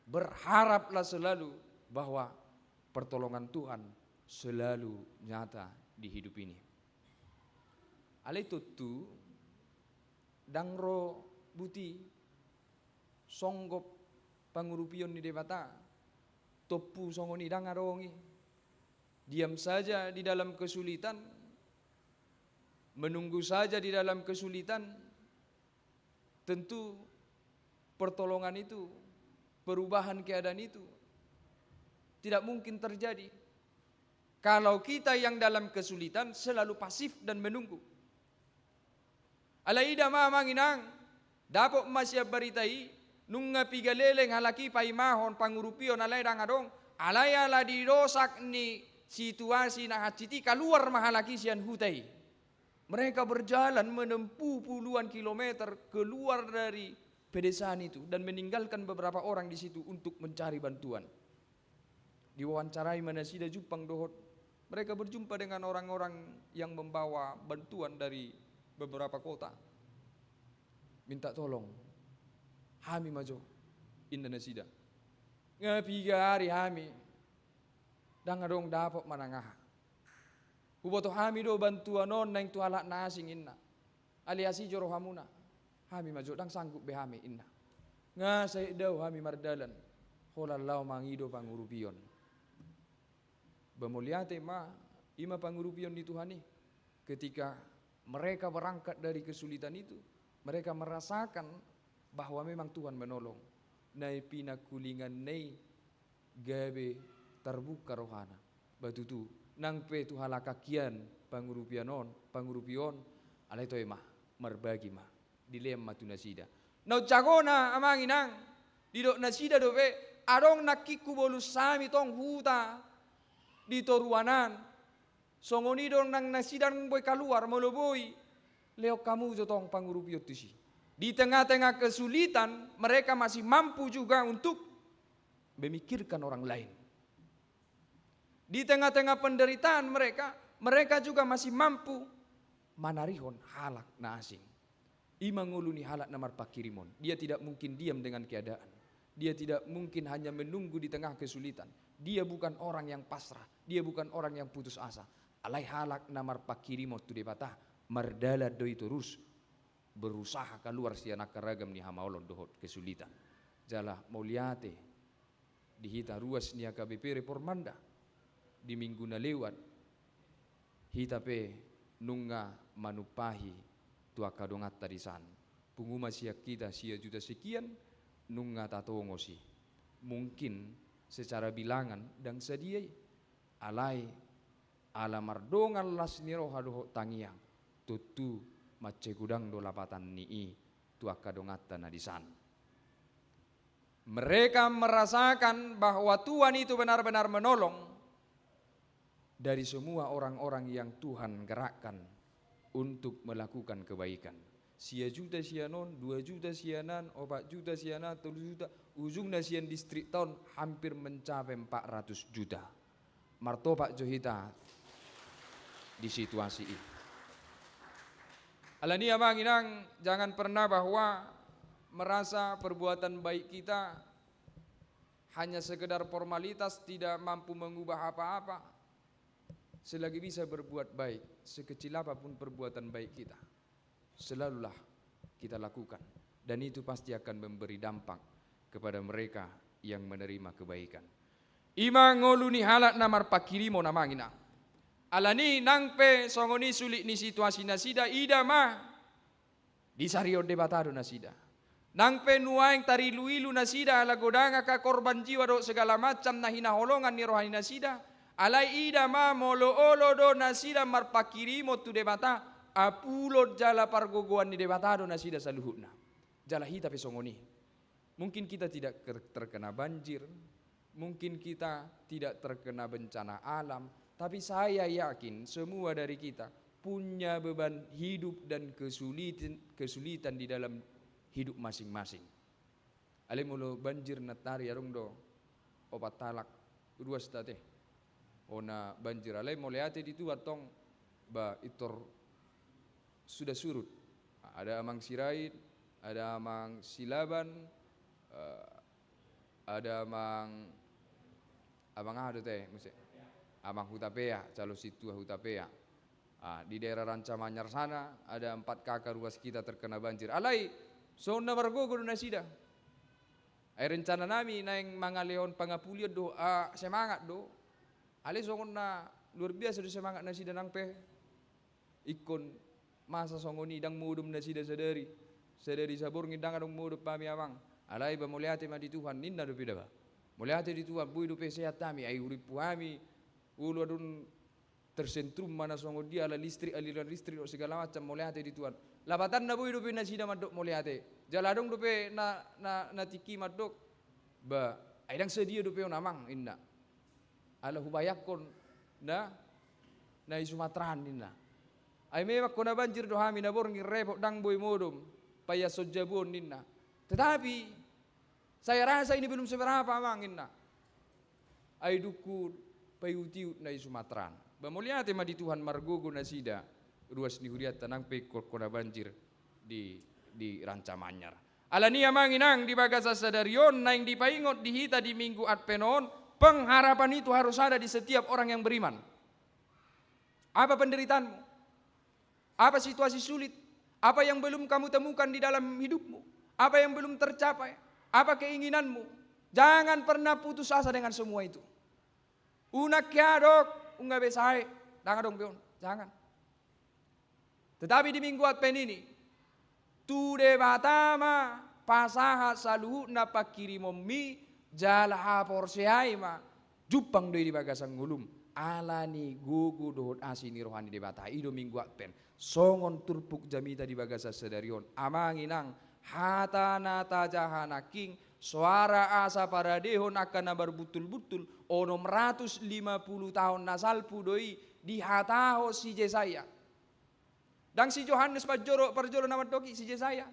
berharaplah selalu bahwa pertolongan Tuhan selalu nyata di hidup ini. Alai tontu, ndang ro buti songgop pangurupion ni Debata tompu songon i, ndang adong i. Diam saja di dalam kesulitan, menunggu saja di dalam kesulitan, tentu pertolongan itu, perubahan keadaan itu tidak mungkin terjadi kalau kita yang dalam kesulitan selalu pasif dan menunggu. Alai ida ma, amang inang, dapot ma sian barita i, nunga piga leleng halak i paimahon pangurupion, alai ndang adong, alai ala didosak ni situasi na hansit i, kaluar ma halak i sian huta i. Mereka berjalan menempuh puluhan kilometer keluar dari pedesaan itu dan meninggalkan beberapa orang di situ untuk mencari bantuan. Diwawancarai ma nasida, jumpang dohot mereka berjumpa dengan orang-orang yang membawa bantuan dari beberapa kota. Minta tolong, hami ma jo, inna nasida. Nga piga ari hami, ndang adong dapot manang aha. Huboto hami do bantuan on naeng tu halak na asing, inna. Alai asi jo rohamuna. Hami ma jo, ndang sanggup be hami, inna. Nga sahat dao hami mardalan, holan laho mangido pangurupion. Ba mauliate ma, i ma pangurupion ni Tuhan i. Ketika mereka berangkat dari kesulitan itu, mereka merasakan bahwa memang Tuhan menolong. Nai pinangkulinganna i gabe tarbuka rohana. Ba tutu, nang pe tu halak angka hian pangurupion on, pangurupion, alai toe ma, marbagi ma, dilean ma tu nasida. Naung jagona, amang inang, didok nasida dope, adong nangkin hubolus hami tong huta di toruan an. Songon i do nang nasida nang boi kaluar, molo boi, lehon hamu jo tong pangurupionta tusi. Di tengah-tengah kesulitan, mereka masih mampu juga untuk memikirkan orang lain. Di tengah-tengah penderitaan mereka, mereka juga masih mampu manarihon halak na asing. I ma ngolu ni halak na marpanghirimon. Dia tidak mungkin diam dengan keadaan. Dia tidak mungkin hanya menunggu di tengah kesulitan. Dia bukan orang yang pasrah. Dia bukan orang yang putus asa. Alai halak na marpanghirimon tu Debata, mardalan do i torus, berusaha kaluar sian angka ragam ni hamaolon dohot kesulitan. Jala mauliate di hita ruas ni H K B P Reformanda di minggu na lewat, hita pe nunga manumpahi tu angka donganta di san. Pungu ma sian hita sia juta sekian, nunga tatongos i. Mungkin secara bilangan ndang sadia i. Alai ala mardongan las ni roha dohot tangiang, tontu mansai godang do lapatan ni i tu angka donganta na di san. Mereka merasakan bahwa Tuhan itu benar-benar menolong dari semua orang-orang yang Tuhan gerakkan untuk melakukan kebaikan. Sia juta sian on, dua juta sian an, opat juta sian an, tolu juta, ujungna sian distrikta on hampir mencapai empat ratus juta. Martopak jo hita di situasi i. Alani i, amang inang, jangan pernah bahwa merasa perbuatan baik kita hanya sekedar formalitas, tidak mampu mengubah apa-apa. Selagi bisa berbuat baik, sekecil apapun perbuatan baik kita, selalulah kita lakukan. Dan itu pasti akan memberi dampak kepada mereka yang menerima kebaikan. I ma ngolu ni halak na marpanghirimon, amang inang. Alani i nang pe songon i sulit ni situasi nasida, ida ma disarihon Debata do nasida. Nang pe nuaeng tarilu-ilu nasida ala godang angka korban jiwa dohot segala macam na hinaholongan ni roha ni nasida, alai ida ma molo olo do nasida marpanghirimon tu Debata, apulon jala pargogoan ni Debata do nasida saluhutna. Jala hita pe songon i. Mungkin kita tidak ter-, terkena banjir, mungkin kita tidak terkena bencana alam, tapi saya yakin semua dari kita punya beban hidup dan kesulitan, kesulitan di dalam hidup masing-masing. Alai molo banjir nantoari adong do opat halak ruasta te. Ona banjir, alai mauliate di Tuhan tong, ba, pintor sudah surut. Ada Amang Sirait, ada Amang Silaban, eh, ada Amang, Amang aha do te, muse? Amang Hutapea, calon sintua Hutapea. Ah, di daerah Ranca Manyar sana ada empat kakak ruas kita terkena banjir. Alai songon na margogo do nasida. Ai rencana nami naeng mangalehon pangapulian do, ah, semangat do. Alai songon na luar biasa do semangat nasida nang pe. Ingkon masa songon i ndang modom nasida sadari. Sadari saborngin ndang adong modom hami, amang. Alai ba mauliate ma di Tuhan, ninna dope da ba. Mauliate di Tuhan, boi dope sehat hami, ai hurimpu hami. Olo adong tersentrum ma na songon dia ala listrik, aliran listrik dohot segala macam, mauliate di Tuhan. Lapatanna boi dope nasida mandok mauliate. Jala adong dope na, na, na tingki mandok, ba, ai ndang sadia dope on, amang, ninna. Ala hubayangkon na, na i Sumatera an, ninna. Ai memang hona banjir do hami na borngin repot, ndang boi modom paiashon jabu on, ninna. Tetapi saya rasa ini belum seberapa, amang, ninna. Ai dungkon paiut-iut na i Sumatera an. Ba mauliate ma di Tuhan, margogo nasida ruas ni hurianta nang pe ingkon hona banjir di, di Ranca Manyar. Alani i, amang inang, di bagasan sadari on naeng dipaingot di hita di Minggu Advent on pengharapan itu harus ada di setiap orang yang beriman. Apa penderitaanmu? Apa situasi sulit? Apa yang belum kamu temukan di dalam hidupmu? Apa yang belum tercapai? Apa keinginanmu? Jangan pernah putus asa dengan semua itu. Unang hea dok, nunga be sae, ndang adong be on. Jangan. Tetapi di Minggu Advent ini, tu Debata ma pasahat saluhutna panghirimonmi, jala haporseai ma jumpang do i di bagasan ngolum, alani gogo dohot asi ni roha ni Debata. I do Minggu Advent. Songon turpuk jamita di bagasan sadari on, amang inang, Hata na tajaha nangkin, soara asa paradehon angka na marbuntul-buntul, onom ratus lima pulu taon na salpu do i dihatahon si Jesaya. Ndang si Johannes parjolo, parjolo na mandok i, si Jesaya.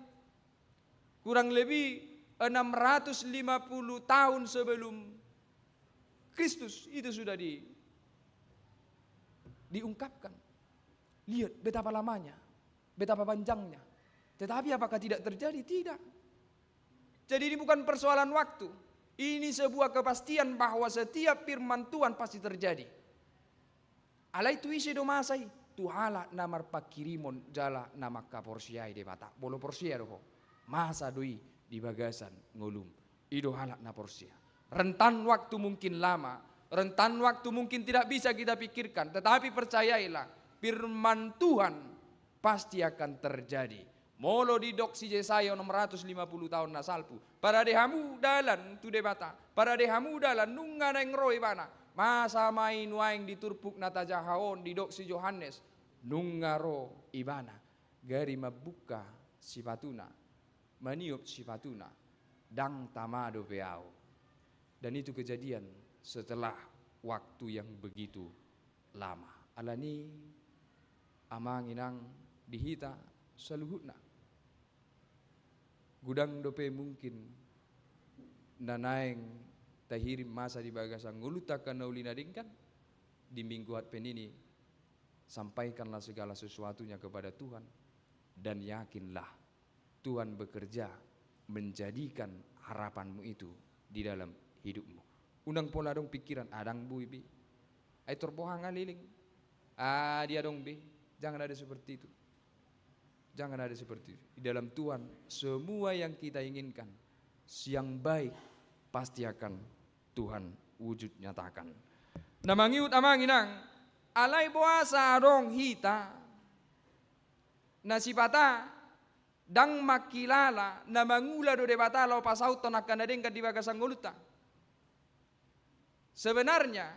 Kurang lebih enam ratus lima puluh tahun sebelum Kristus itu sudah di-, diungkapkan. Lihat betapa lamanya, betapa panjangnya. Tetapi apakah tidak terjadi? Tidak. Jadi ini bukan persoalan waktu. Ini sebuah kepastian bahwa setiap firman Tuhan pasti terjadi. Alai tu ise do masa i? Tu halak na marpanghirimon jala na mangkaporseai Debata. Molo porsea do ho, masa do i di bagasan ngolum. I do halak na porsea. Rentan waktu mungkin lama, rentan waktu mungkin tidak bisa kita pikirkan, tetapi percayailah, firman Tuhan pasti akan terjadi. Molo didok si Jesaya onom ratus lima puluh taon na salpu, parade hamu dalan tu Debata, parade hamu dalan, nunga naeng ro Ibana. Masa ma i nuaeng di turpuk na tajaha on didok si Johannes, nunga ro Ibana, gari mambuka sipatuna, maniop sipatuna, ndang tama dope ahu. Dan itu kejadian setelah waktu yang begitu lama. Alani, amang inang, di hita saluhutna, godang dope mungkin na naeng tahirim masa di bagasan ngolunta angka na uli na denggan. Di minggu Advent ini, sampaikanlah segala sesuatunya kepada Tuhan, dan yakinlah Tuhan bekerja menjadikan harapanmu itu di dalam hidupmu. Unang pola adong pikiran, "Ah, ndang boi be. Ai tor boha nga leleng? Ah, dia adong be." Jangan ada seperti itu. Jangan ada seperti itu. Di dalam Tuhan, semua yang kita inginkan, yang baik, pasti akan Tuhan wujud nyatakan. Na mangihut, amang inang, alai boasa adong hita na sipata ndang mangkilala, na mangula do Debata laho pasauthon angka na denggan di bagasan ngolunta. Sebenarnya,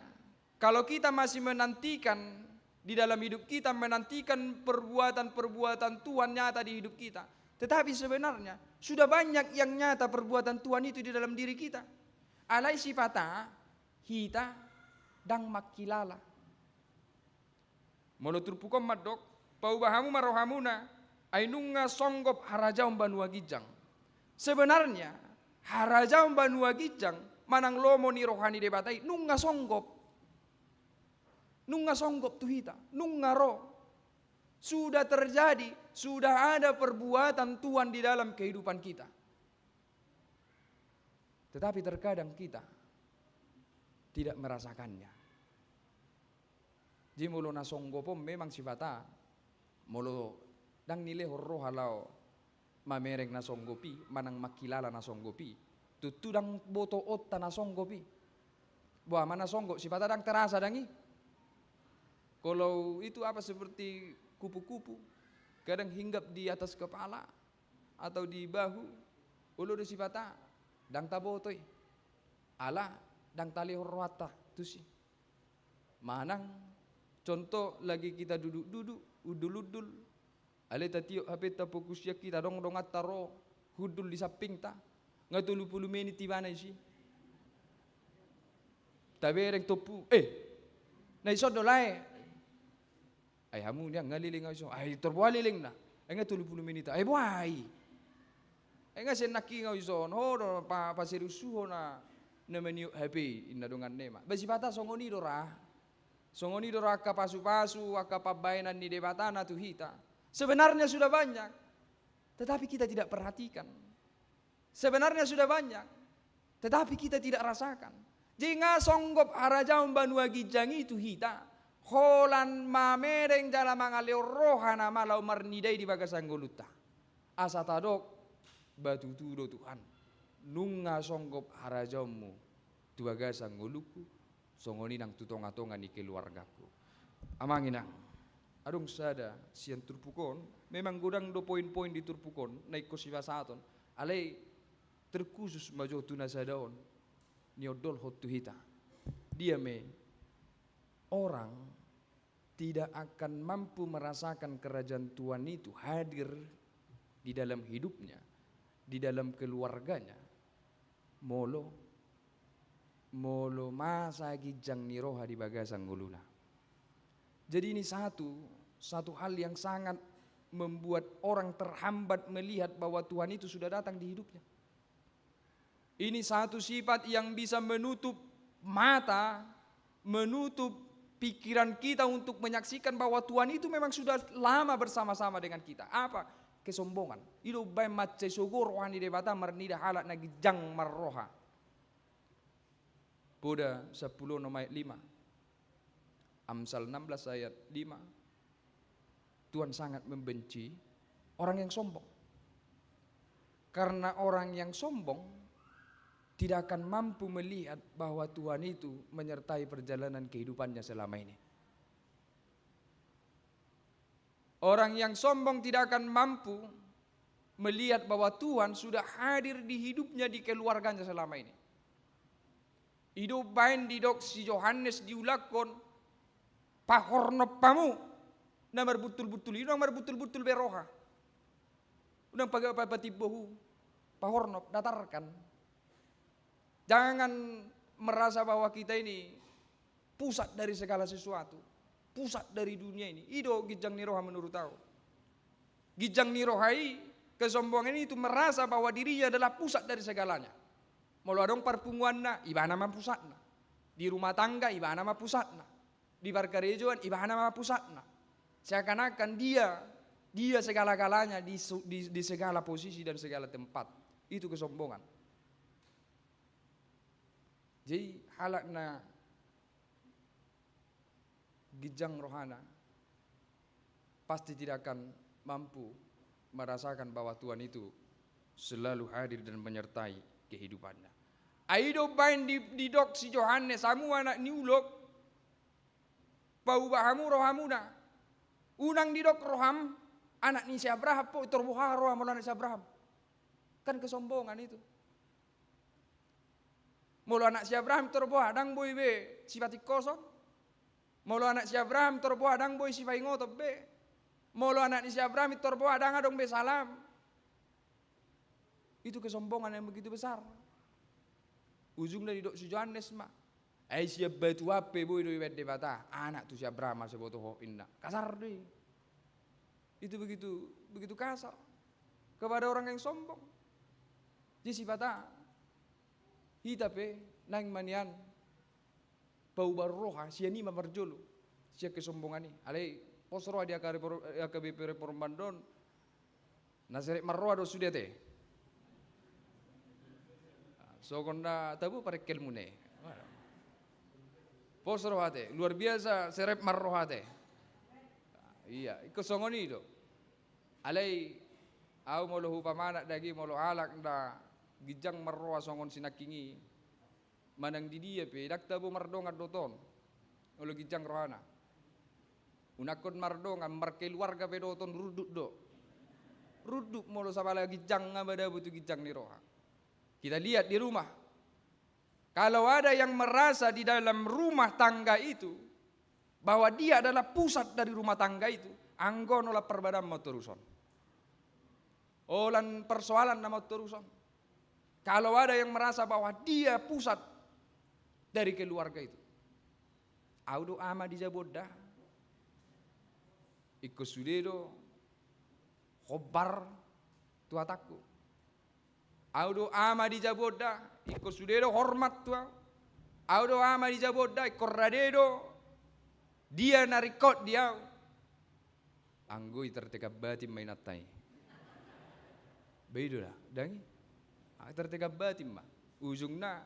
kalau kita masih menantikan, di dalam hidup kita menantikan perbuatan-perbuatan Tuhan nyata di hidup kita, tetapi sebenarnya sudah banyak yang nyata perbuatan Tuhan itu di dalam diri kita. Alai sipata hita ndang mangkilala. Molo turpuk on mandok, "Paubah hamu ma rohamuna, ai nunga songgop harajaon banua ginjang." Sebenarnya, harajaon banua ginjang manang lomo ni roha ni Debata i nunga songgop. Nunga songgop tu hita, nunga ro. Sudah terjadi, sudah ada perbuatan Tuhan di dalam kehidupan kita. Tetapi terkadang kita tidak merasakannya. Jadi molo na songgop on memang sipata, molo ndang nilehon roha laho mamereng na songgop i, manang mangkilala na songgop i, tontu ndang botoonta na songgop i. Boha ma na songgop, sipata ndang terasa ndang i. Kalau itu apa, seperti kupu-kupu, kadang hinggap di atas kepala atau di bahu, olo do sipata, ndang taboto i. Ala ndang talehon rohanta tusi. Manang contoh, lagi kita duduk-duduk, hundul-hundul, alai tatiop H P-ta, fokus sian hita, adong donganta ro hundul di sampingta, nga tolu pulu menit ibana disi. Tabereng tompu, "Eh, na dison do lae?" "Ai hamu nian, nga leleng ahu dison." "Ai tor boha lelengna?" "Ai nga tolu pulu menit." "Ai boha i?" "Ai nga sian nangkin ahu dison." Ho do pa-, paseriusi ho na, na maniop H P i, inna donganna i ma. Ba sipata songon i do ra. Songon i do ra angka pasu-pasu, angka pambahenan ni Debata na tu hita. Sebenarnya sudah banyak, tetapi kita tidak perhatikan. Sebenarnya sudah banyak, tetapi kita tidak rasakan. Jadi nga songgop harajaon banua ginjang i tu hita, holan mamereng jala mangalehon roha nama laho marnida i di bagasan ngolunta. Asa tadok, ba tutu do Tuhan, nunga songgop harajaonmu tu bagasan ngolungku, songon i nang tu tonga-tonga ni keluargaku. Amang inang, adong sada sian turpuk on, memang godang do poin-poin di turpuk on na ingkon sipasahaton, alai terkhusus ma jo tu na sada on, niondolhon tu hita. Dia me orang tidak akan mampu merasakan kerajaan Tuhan itu hadir di dalam hidupnya di dalam keluarganya, molo, molo masa ginjang ni roha di bagasan ngoluna. Jadi ini satu, satu hal yang sangat membuat orang terhambat melihat bahwa Tuhan itu sudah datang di hidupnya. Ini satu sifat yang bisa menutup mata, menutup pikiran kita untuk menyaksikan bahwa Tuhan itu memang sudah lama bersama-sama dengan kita. Apa? Kesombongan. I do umbaen mansai sogo roha ni Debata marnida halak na ginjang marroha. Poda sampulu onom ayat lima. Amsal enam belas ayat lima. Tuhan sangat membenci orang yang sombong. Karena orang yang sombong tidak akan mampu melihat bahwa Tuhan itu menyertai perjalanan kehidupannya selama ini. Orang yang sombong tidak akan mampu melihat bahwa Tuhan sudah hadir di hidupnya, di keluarganya selama ini. I do umbaen didok si Johannes diulakhon, pahornop hamu na marbuntul-buntul i, unang marbuntul-buntul be roha. Unang paga-, pa-, patimbo hu, pahornop, datarkan. Jangan merasa bahwa kita ini pusat dari segala sesuatu, pusat dari dunia ini. I do ginjang ni roha menurut au. Ginjang ni roha i, kesombongan itu merasa bahwa dirinya adalah pusat dari segalanya. Molo adong parpunguanna, ibana ma pusatna. Di rumah tangga, ibana ma pusatna. Di parkarejoan, ibana ma pusatna. Seakan-akan dia, dia segala-galanya di su-, di, di segala posisi dan segala tempat. Itu kesombongan. Jadi, halak na ginjang rohana pasti tidak akan mampu merasakan bahwa Tuhan itu selalu hadir dan menyertai kehidupannya. Ai do baen di, didok si Johannes, hamu anak ni ulok, paubah hamu rohamuna. Unang didok roham, anak ni si Abraham, po, tor boha roha molo anak si Abraham. Kan kesombongan itu. Molo anak si Abraham tor boha, ndang boi be sipatingkoson. Molo anak si Abraham tor boha, ndang boi sipaingoton be. Molo anak ni si Abraham tor boha, ndang adong be salam. Itu kesombongan yang begitu besar. Ujungna didok si Johannes ma, ai sian batu an pe boi do dibaen Debata anak tu si Abraham asa diboto ho, inna. Kasar do i. Itu begitu, begitu kasar kepada orang yang sombong. Jadi sipata hita pe naeng ma nian paubahon roha, sian i ma parjolo, sian kesombongan i. Alai pos roha di A K B P Reform, A K B P Reform Bandon, na serep marroha do sude ate. Songon na tabo parengkelmuna i. Pos roha ate, luar biasa serep marroha ate. Iya, ingkon songon i do. Alai au molo hupamana daging, molo halak na ginjang marroha songon si nangkin i, manang di dia pe, ndang tabo mardongan dohot on. Molo ginjang rohana. Unang hot mardongan, markeluarga pe dohot on runduk do. Runduk molo sabala ginjang nga madabo tu ginjang ni roha. Kita lihat di rumah. Kalau ada yang merasa di dalam rumah tangga itu bahwa dia adalah pusat dari rumah tangga itu, anggo on holan parbadaan ma on torus on. Holan persoalan nama on torus on. Kalau ada yang merasa bahwa dia pusat dari keluarga itu. Au do ama di jabu on da. Ingkon sude do hombar tu hatangku. Au do ama di jabu on da, ingkon sude do hormat tu au. Au do ama di jabu on da, ingkon rade do dia na ringkot di au. Anggo i tertekan batin ma inanta i. Ba i do da, ndang i? Ah, tertekan batin ma. Ujungna,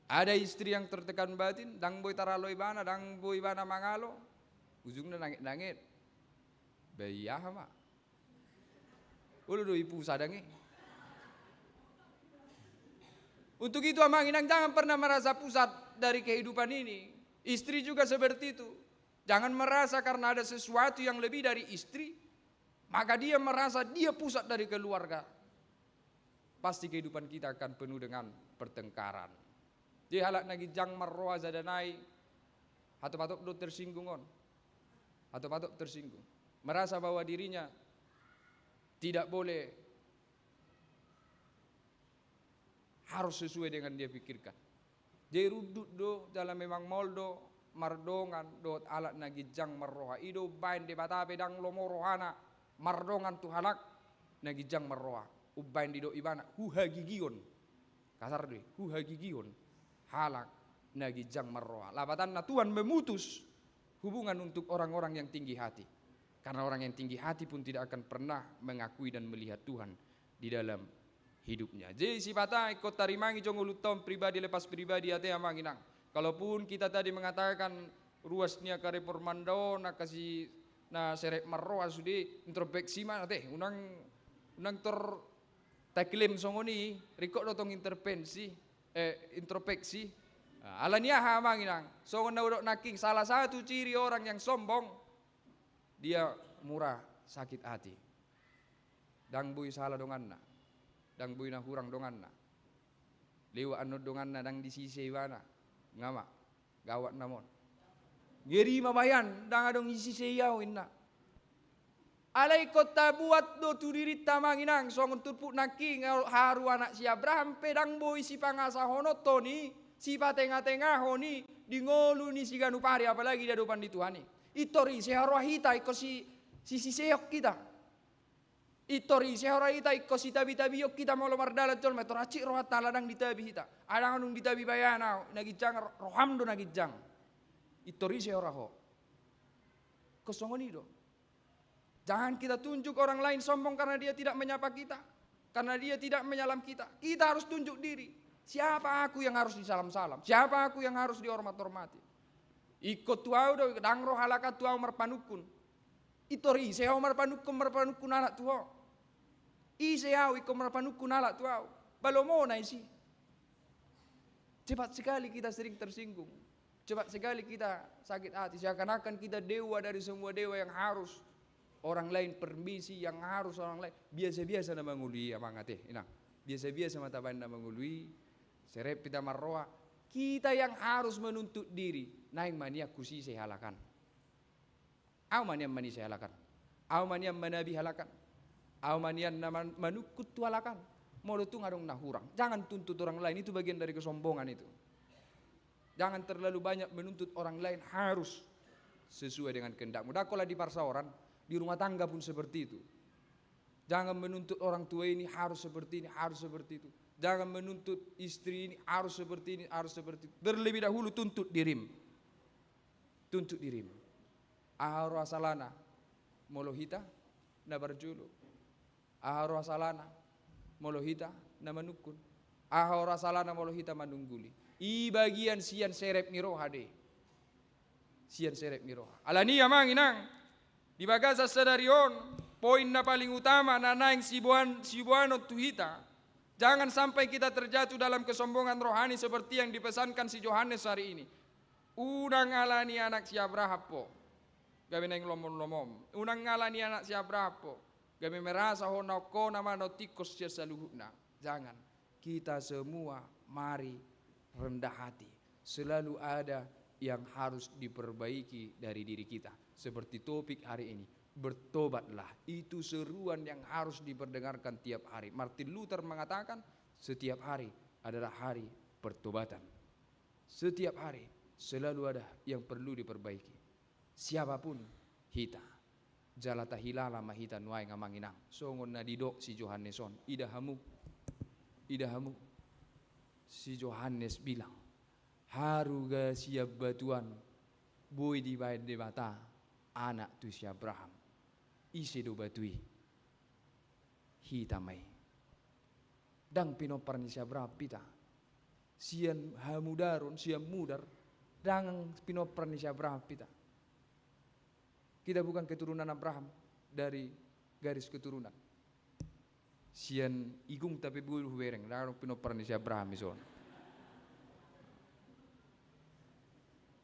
ada istri yang tertekan batin, ndang boi taralo ibana, ndang boi ibana mangalo. Ujungna nanget-nanget. Ba i aha ma? Olo do i pusat, ndang i? Untuk itu, amang inang, jangan pernah merasa pusat dari kehidupan ini. Istri juga seperti itu. Jangan merasa karena ada sesuatu yang lebih dari istri, maka dia merasa dia pusat dari keluarga. Pasti kehidupan kita akan penuh dengan pertengkaran. Jadi halak na ginjang marroha sada nai, hatop-hatop do tersinggung on. Hatop-hatop tersinggung. Merasa bahwa dirinya tidak boleh harus sesuai dengan dia pikirkan. Jadi rundut do, jala memang maol do, mardongan dohot halak na ginjang marroha. I do umbahen Debata pe ndang lomo rohana mardongan tu halak na ginjang marroha. Umbahen didok ibana, huhagigion. Kasar do i, huhagigion halak na ginjang marroha. Lapatanna Tuhan memutus hubungan untuk orang-orang yang tinggi hati. Karena orang yang tinggi hati pun tidak akan pernah mengakui dan melihat Tuhan di dalam hidupnya. Jadi sipata ma ingkon tarimangi jo ngolunta on pribadi lepas pribadi ate amang inang. Kalaupun kita tadi mengatakan ruas ni angka reformanda on, angka si na serep marroha sude, introspeksi ma ate, unang, unang tor taklaim songon i, ringkot do tong intervensi, eh, introspeksi. Nah, ala ni aha amang inang, songon na hudok nangkin, salah satu ciri orang yang sombong, dia murah sakit hati. Ndang boi sala donganna, ndang boi na hurang donganna. Lewat annon donganna ndang disise ibana. Nga ma, gawat nama on. Ngeri ma bahen, ndang adong disise au inna. Alai ingkon tabuat do tu dirinta amang inang, songon turpuk nangkin, haru anak si Abraham pe ndang boi sipangasahononhon i, sipatengatengahon i di ngolu ni siganup ari, apalagi di adopan ni Tuhan i. Intor ise roha hita ingkon si, sisisehon hita. Intor ise roha hita ingkon sitabitabion hita molo mardalan jolma, intor hansit rohanta ala ndang ditabi hita. Ala ndang ditabi bahen au, na ginjang ro-, roham do na ginjang. Intor ise roha ho. Ingkon songon i do. Jangan kita tunjuk orang lain sombong karena dia tidak menyapa kita, karena dia tidak menyalam kita. Kita harus tunjuk diri. Siapa aku yang harus disalam-salam? Siapa aku yang harus dihormat-hormati? Ingkon tu au do, ndang ro halak an tu au marpanungkun. Intor ise ho marpanungkun, marpanungkun halak tu ho? Ise au ingkon marpanungkun halak tu au? Balomona i si. Cepat sekali kita sering tersinggung. Cepat sekali kita sakit hati. Seakan-akan kita dewa dari semua dewa yang harus orang lain permisi, yang harus orang lain. Biasa-biasa na mangolu i amang ate, inang. Biasa-biasa ma tabahen na mangolu i. Serep hita marroha. Kita yang harus menuntut diri. Naeng ma nian husise halak an. Au ma nian manise halak an. Au ma nian manabi halak an. Au ma nian na man-, manungkun tu halak an. Molo tung adong na hurang, jangan tuntut orang lain, itu bagian dari kesombongan itu. Jangan terlalu banyak menuntut orang lain harus sesuai dengan kehendakmu. Ndang holan di parsaoran, di rumah tangga pun seperti itu. Jangan menuntut orang tua ini harus seperti ini, harus seperti itu. Jangan menuntut istri ini harus seperti ini, harus seperti itu. Terlebih dahulu tuntut dirim. Tuntut dirim. Aha roha salana molo hita na parjolo? Aha roha salana molo hita na manungkun? Aha roha salana molo hita manungguli? I bagian sian serep ni roha do i. Sian serep ni roha. Ala ni i amang inang, di bagasan sadari on, poin na paling utama na naeng siboan-, siboanon tu hita. Jangan sampai kita terjatuh dalam kesombongan rohani seperti yang dipesankan si Johannes hari ini. Unang ala ni anak si Abraham ho gabe naeng lomom-lomom. Unang ala ni anak si Abraham ho gabe merasa ho na ongkona ma, na tingkos sian saluhutna. Jangan. Kita semua mari rendah hati. Selalu ada yang harus diperbaiki dari diri kita. Seperti topik hari ini, bertobatlah. Itu seruan yang harus diperdengarkan tiap hari. Martin Luther mengatakan, setiap hari adalah hari pertobatan. Setiap hari selalu ada yang perlu diperbaiki. Siapapun hita, jala tahilala ma hita nuaeng amang inang. Songon na didok si Johannes on, ida hamu, ida hamu, si Johannes bilang, haruga sian batu an boi dibahen Debata anak tu si Abraham. Ise do batu i? Hita ma i. Ndang pinompar ni si Abraham hita. Sian hamudaron, sian mudar, ndang pinompar ni si Abraham hita. Kita bukan keturunan Abraham dari garis keturunan. Sian igungta pe boi hubereng, ndang adong pinompar ni si Abraham ison.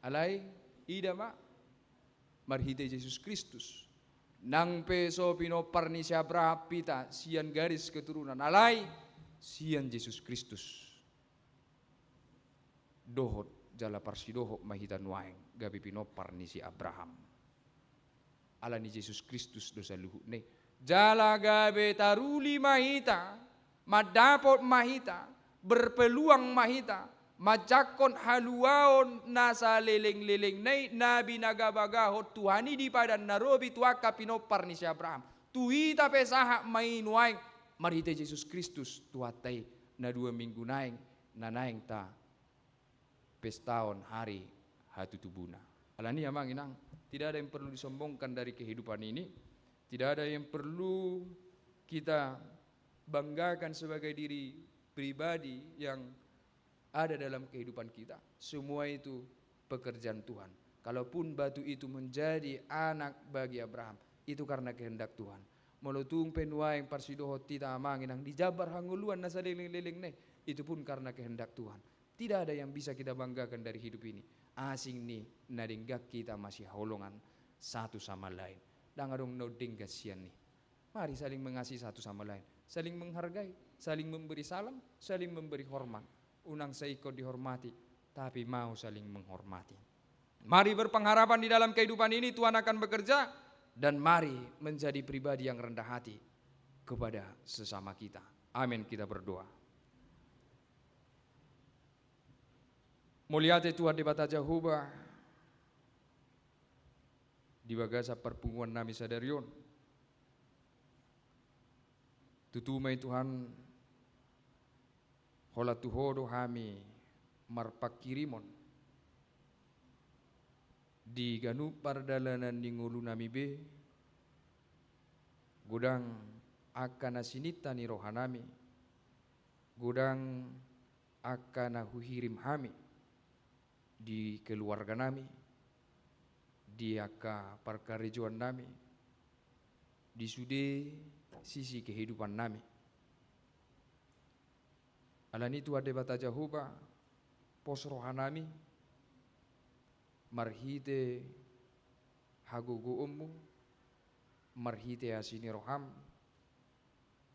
Alai, ida ma, marhite Jesus Kristus. Nang pe so pinompar ni si Abraham hita sian garis keturunan, alai sian Jesus Kristus dohot jala parsidohot ma hita nuaeng gabe pinompar ni si Abraham. Ala ni Jesus Kristus do saluhutna i. Jala gabe taruli ma hita, mandapot ma hita berpeluang ma hita manjangkon haluaon na saleleng-lelengna i na binagabagahon Tuhan i di padan na robi tu angka pinompar ni si Abraham. Tu hita pe sahat ma i nuaeng marhite Jesus Kristus Tuhanta i, na dua minggu naeng, na naeng tapestaon hari hatutubuna. Alani i, amang inang, tidak ada yang perlu disombongkan dari kehidupan ini, tidak ada yang perlu kita banggakan sebagai diri pribadi yang ada dalam kehidupan kita. Semua itu pekerjaan Tuhan. Kalaupun batu itu menjadi anak bagi Abraham, itu karena kehendak Tuhan. Molo tung pe nuaeng parsidohot hita, amang inang, dijambar hangoluan na saleleng-lelengna i, itu pun karena kehendak Tuhan. Tidak ada yang bisa kita banggakan dari hidup ini, asing ni na denggan hita masihaholongan satu sama lain. Ndang adong na undenggan sian i. Mari saling mengasihi satu sama lain, saling menghargai, saling memberi salam, saling memberi hormat. Unang seikon dihormati, tapi mau saling menghormati. Mari berpengharapan di dalam kehidupan ini Tuhan akan bekerja, dan mari menjadi pribadi yang rendah hati kepada sesama kita. Amin, kita berdoa. Mauliate Tuhan Debata Jahowa, di bagasan parpunguan nami sadari on. Tutu ma i Tuhan, holan tu Ho do hami marpanghirimon di ganup pardalanan ni ngolu nami be, godang angka na sininta ni roha nami, godang angka na huhirim hami di keluarga nami, di angka parkarejoan nami, di sude sisi kehidupan nami. Alani i Tuhan Debata Jahowa, pos roha nami marhite hagogoonmu, marhite asi ni roham,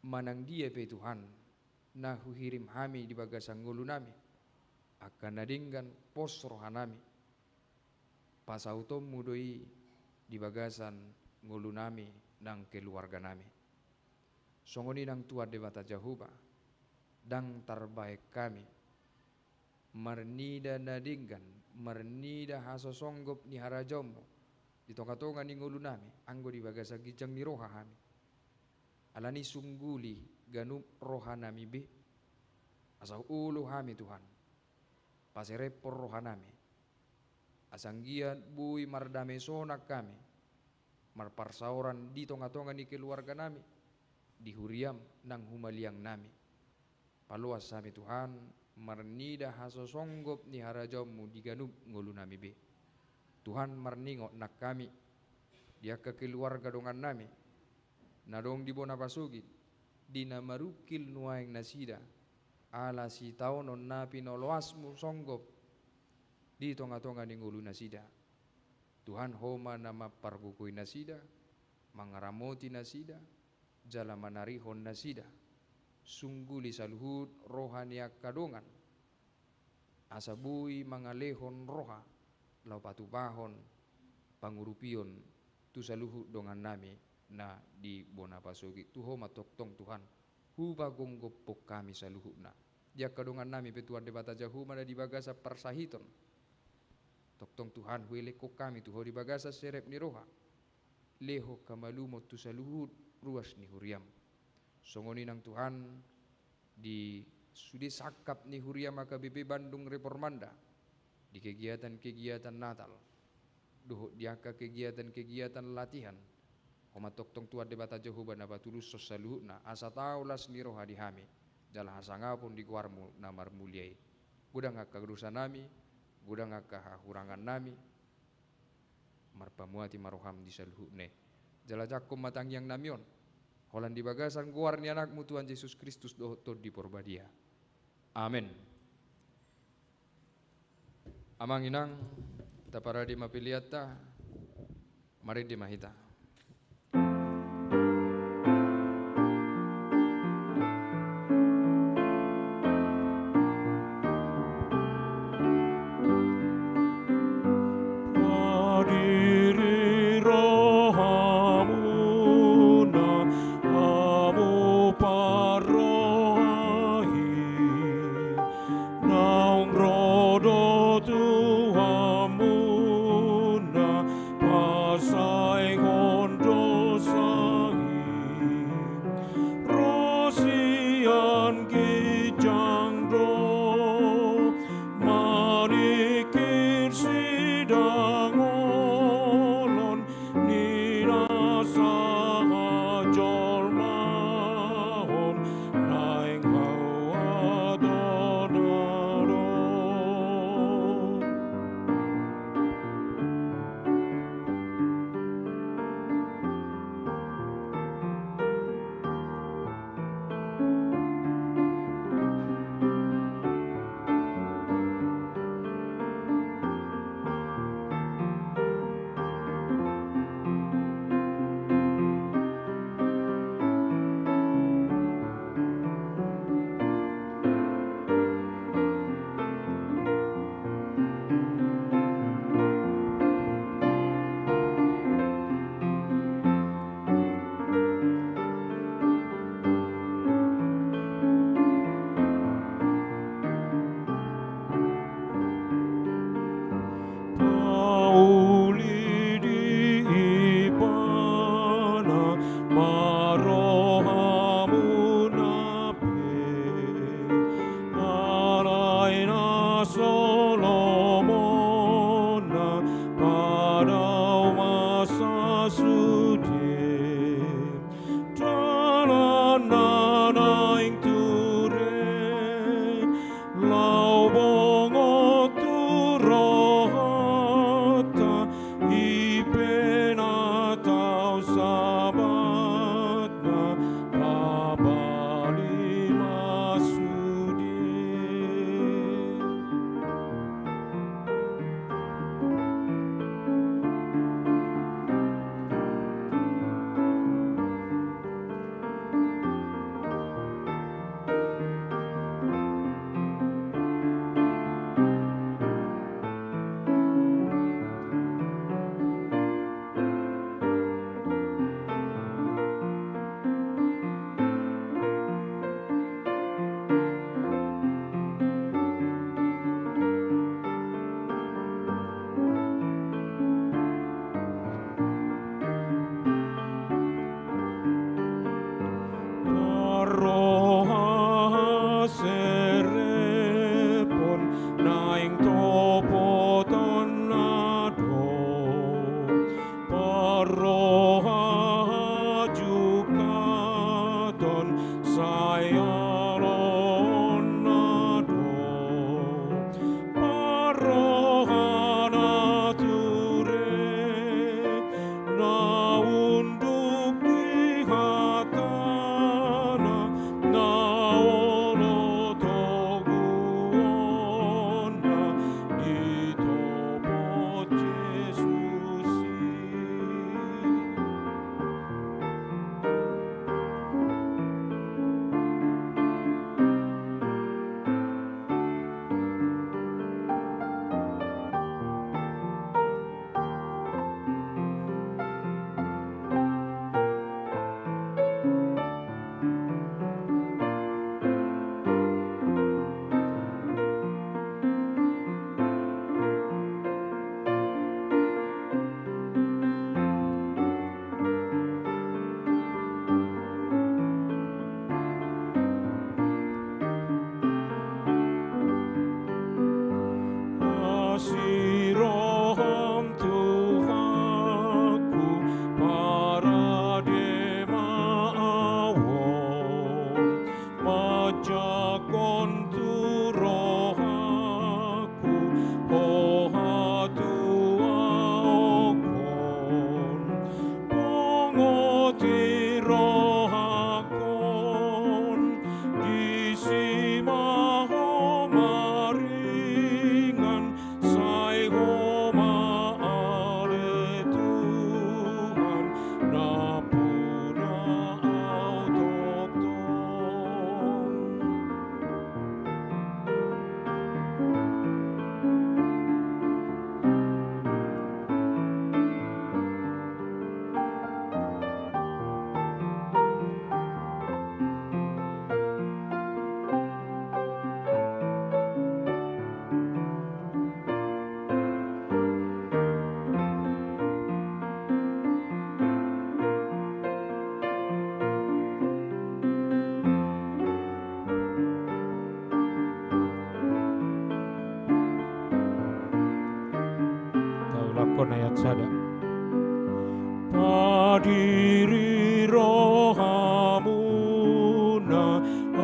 manang dia pe Tuhan na huhirim hami di bagasan ngolu nami, angka na denggan pos roha nami, pasautonmu do i di bagasan ngolu nami nang keluarga nami. Songon i nang Tuhan Debata Jahowa, ndang tarbahen hami marnida na denggan, marnida hasosonggop ni harajaonmu di tonga-tonga ni ngolu nami, anggo di bagasan ginjang ni roha hami. Alani i sungguli ganup roha nami be, asa olo hami Tuhan, paserepon roha nami, asa anggiat boi mardame sonang hami marparsaoran di tonga-tonga ni keluarga nami, di huriam nang humaliang nami. Paloas hami Tuhan, marnida hasosonggop ni harajaonmu di ganup ngolu nami be. Tuhan, marningot nang hami di angka keluarga dongan nami na adong di bona pasogit, di na marungkil nuaeng nasida ala sitaonon na pinoloasmu songgop di tonga-tonga ni ngolu nasida. Tuhan, Ho ma na mampargogoi nasida, mangaramoti nasida, jala manarihon nasida. Sungguli saluhut roha ni angka dongan, asa boi mangalehon roha laho patupahon pangurupion tu saluhut dongan nami na di bona pasogit. Tu Ho ma tongtong Tuhan hupagomgophon hami saluhutna. Di angka dongan nami pe Tuhan Debata Jahowa na di bagasan parsahiton, tongtong Tuhan huelekhon hami tu Ho di bagasan serep ni roha, lehon hamalumon tu saluhut ruas ni huriam. Songon i nang Tuhan, di sude sangkap ni huriam H K B P Bandung Reformanda, di kegiatan-kegiatan Natal dohot di angka kegiatan-kegiatan latihan, Ho ma tongtong Tuhan Debata Jahowa na patulushon saluhutna, asa tau las ni roha di hami jala hasangapon di goarmu na marmulia i. Godang angka dosa nami, godang angka hahurangan nami, marpamuati ma roham di saluhutna i. Jala jangkon ma tangiang nami on holan di bagasan goar ni Anakmu Tuhan Jesus Kristus dohot Tondi Porbadia. Amen. Amang inang, taparade ma peleanta, marende ma hita. Hadiri rohamuna, hamu parrohai. Ginjang do maningkir sidangolon ni na sahajolmaon, naeng hau adong na ro. Pauli di Ibana ma rohamuna pe, alai na so lomona padao ma sasude. Dalan na naeng ture, laho bongot tu rohanta, i pe na tau sabatna, pabali ma sude. Parroha serepon naeng topotanna do, parroha jungkaton sai aloonna do, parroha na ture na unduk di hatana, na olo toguonna ditopot Jesus i. Asi roham Tuhanku, parade ma ahu on, manjangkon tu rohangku, ho hatuaonkon, bongoti rohangkon, disi ma ho maringan, sai ho ma ale Tuhan, nampuna ahu tongtong.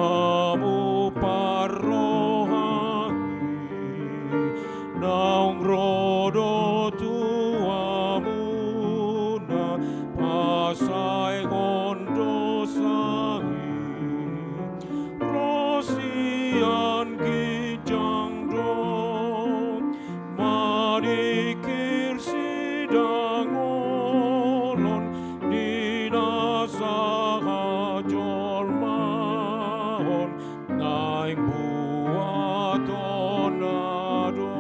Hamu parrohai, naung ro do tu hamu na pasaehon dosa i, ro sian ginjang do, maningkir sidangolon ni na sahajolmaon naeng buaton na do.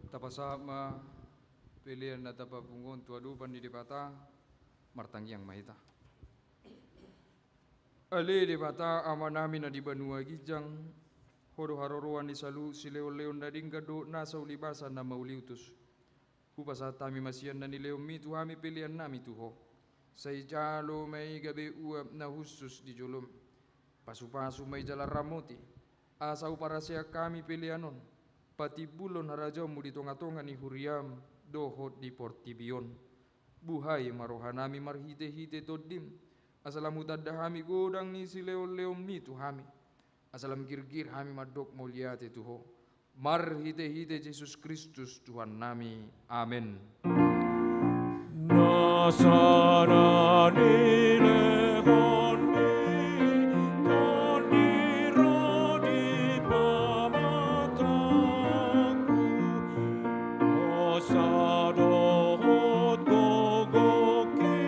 Tapasahat ma pelean na tapapungu on tu adopan ni Debata. Martangiang ma hita. Ale Debata Amanami na di banua ginjang, Ho do haroroan ni saluhut silehonlehon na denggan dohot nasa ulibasan na mauliutus. Hupasahat hami ma sian na nilehonMi tu hami peleannami tu Ho. Sai jalo ma i gabe uap na hushus di joloM. Pasupasu ma i jala ramoti, asa huparaseak hami pelean on patimbulhon harajaonMu di tongatonga ni huriaM dohot di portibi on. Buhai ma rohanami marhitehite TondiM, asa lam hutanda hami godang ni silehonlehonMi tu hami, asa lam girgir hami mandok mauliate tu Ho, marhitehite Jesus Kristus Tuhannami. Amen. Nasa na nilehonMi, Tondi ro di pamatangku, dosa dohot gogongki,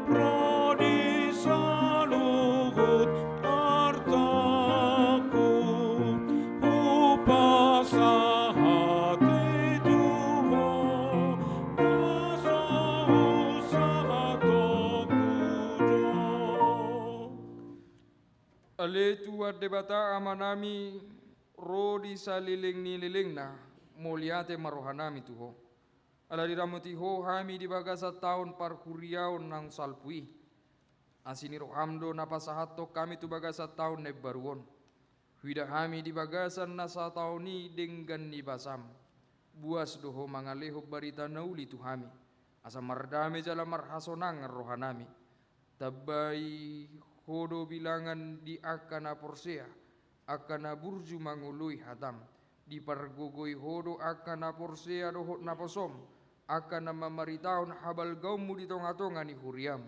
ro di saluhut artangku, hupasahat i tu Ho, na so husahatonnonku do. Ale Tuhan Debata Amanami, ro di saleleng ni lelengna, mauliate ma rohanami tu Ho. Ala diramoti Ho hami di bagasan taon parhuriaon naung salpu i. Asi ni rohaM do na pasahathon hami tu bagasan taon na imbaru on. Huida hami di bagasan na sataon i denggan ni basaM. Buas do Ho mangalehon barita na uli tu hami, asa mardame jala marhasonangan rohanami. Tambai Ho do bilangan di angka na porsea, angka na burju mangoloi hataM. Dipargogoi Ho do angka na porsea dohot naposoM, angka na mamaritahon habalgaonMu di tongatonga ni huriaM.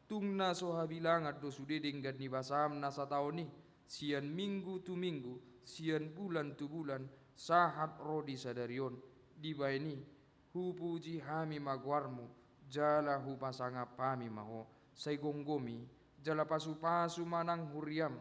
Tung na so habilangan do sude denggan ni basaM na sataon i, sian minggu tu minggu, sian bulan tu bulan, sahat ro di sadari on. Dibahen i, hupuji hami ma goarMu, jala hupasangap hami ma Ho. Sai gomgomi, jala pasupasu ma nang huriaM.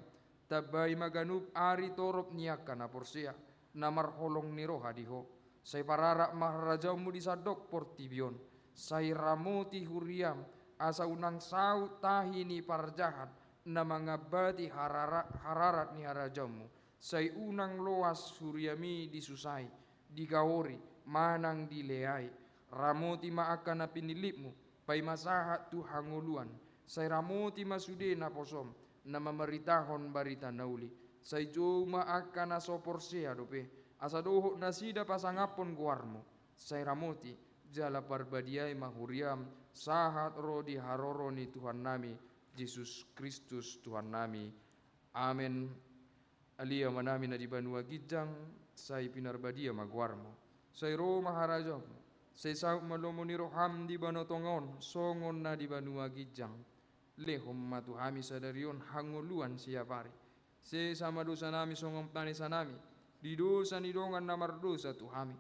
Tambai ma ganup ari torop ni angka na porsea, na marholong ni roha di Ho. Sai pararak ma harajaonMu di sandok portibi on. Sai ramoti huriaM, asa unang saut tahi ni parjahat, na mangambati harara-, hararat ni harajaonMu. Sai unang loas huriaMi disusai, digaori, manang dileai. Ramoti ma angka na pinillitMu, paima sahat tu hangoluan. Sai ramoti ma sude naposoM, na mamaritahon barita na uli. Sai jou ma angka na so porsea dope, asa dohot nasida pasangaphon goarMu. Sai ramoti, jala parbadiai ma huriaM, sahat ro di haroro ni Tuhannami, Jesus Kristus Tuhannami. Amen. Ale Amanami na di banua ginjang, sai pinarbadia ma goarMu. Sai ro ma harajaonMu. Sai saut ma lomo ni rohaM di banua tonga on, songon na di banua ginjang. Lehon ma tu hami sadari on hangoluan siapari. Sesa ma dosanami songon panesanami di dosa ni dongan na mardosa tu hami.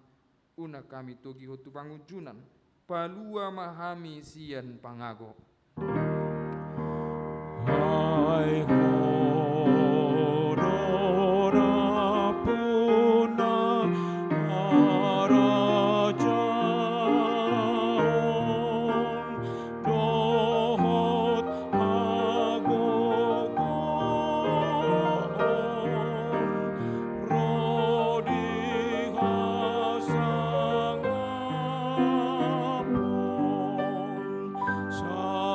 Unang hami togihon tu pangunjunan, palua ma hami sian pangago. Ai Ho do nampuna harajaon dohot hagogoon, ro di hasangapon, sa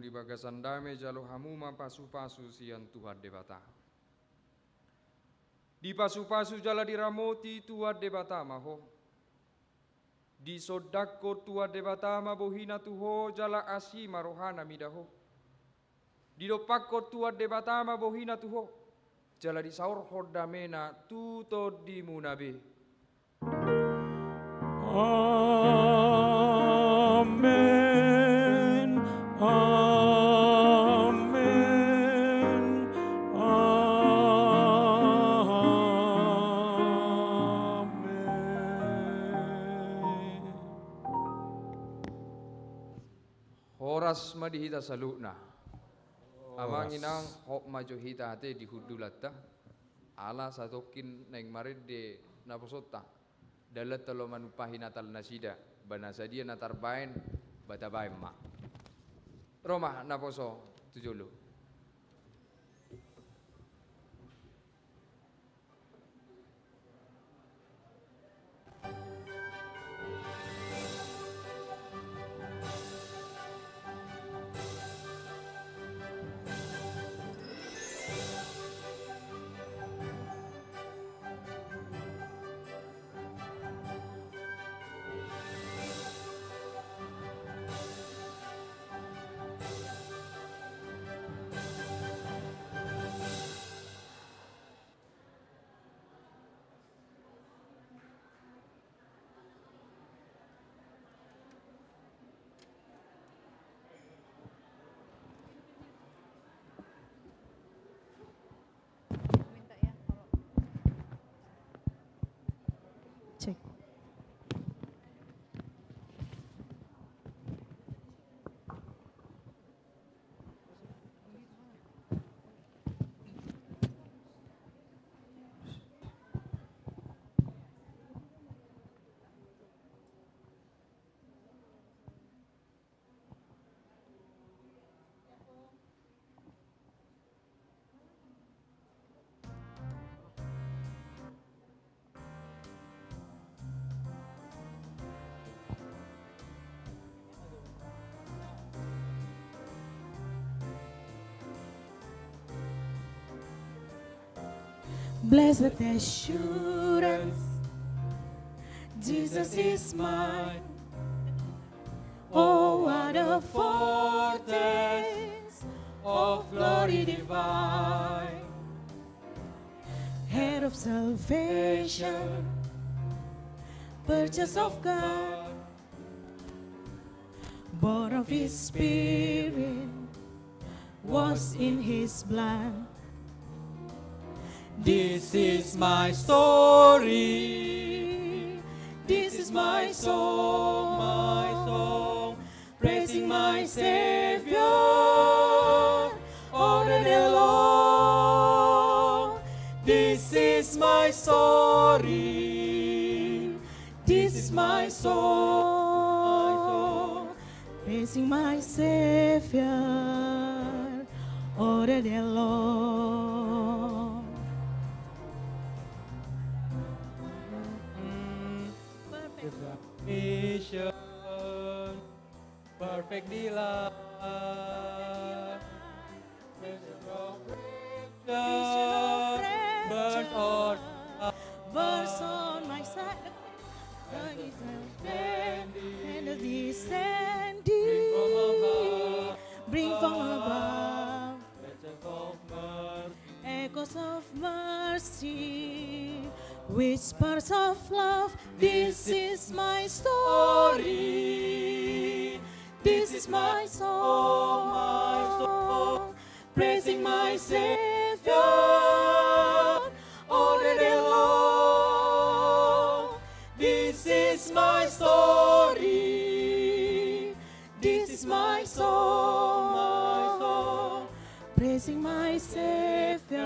di bagasan dame jalo hamu ma pasupasu sian Tuhan Debata. Dipasupasu jala diramoti Tuhan Debata ma ho. Disondangkon Tuhan Debata ma bohina tu ho jala asi ma rohana mida ho. Didompakkon Tuhan Debata ma bohina tu ho jala disaorhon damena tu tondimuna be. Amen. Amen. Amen. Horas ma di hita saluhutna. Amang, inang, hot ma jo hita ate di hundulanta. Ala satongkin naeng marende naposonta. Dalanta laho manumpahi Natal nasida, ba na sadia na tarbaen, ba tabaen ma. Ro ma naposo tu jolo. Cek. Blessed assurance, Jesus is mine. Oh, what a foretaste of glory divine. Heir of salvation, purchase of God, born of His Spirit, washed in His blood. This is my story. This is my song, my song, praising my Savior all the day long. This is my story. This is my song, praising my Savior all the day long. Perfect vision, perfect delight. Vision of rapture, burst on, burst on my side. Angels standing, angels descending, bring from above. Echoes of mercy, whispers of love. This is my story. This is my song, my song, praising my Savior all the day long. This is my story. This is my song, my song, praising my Savior,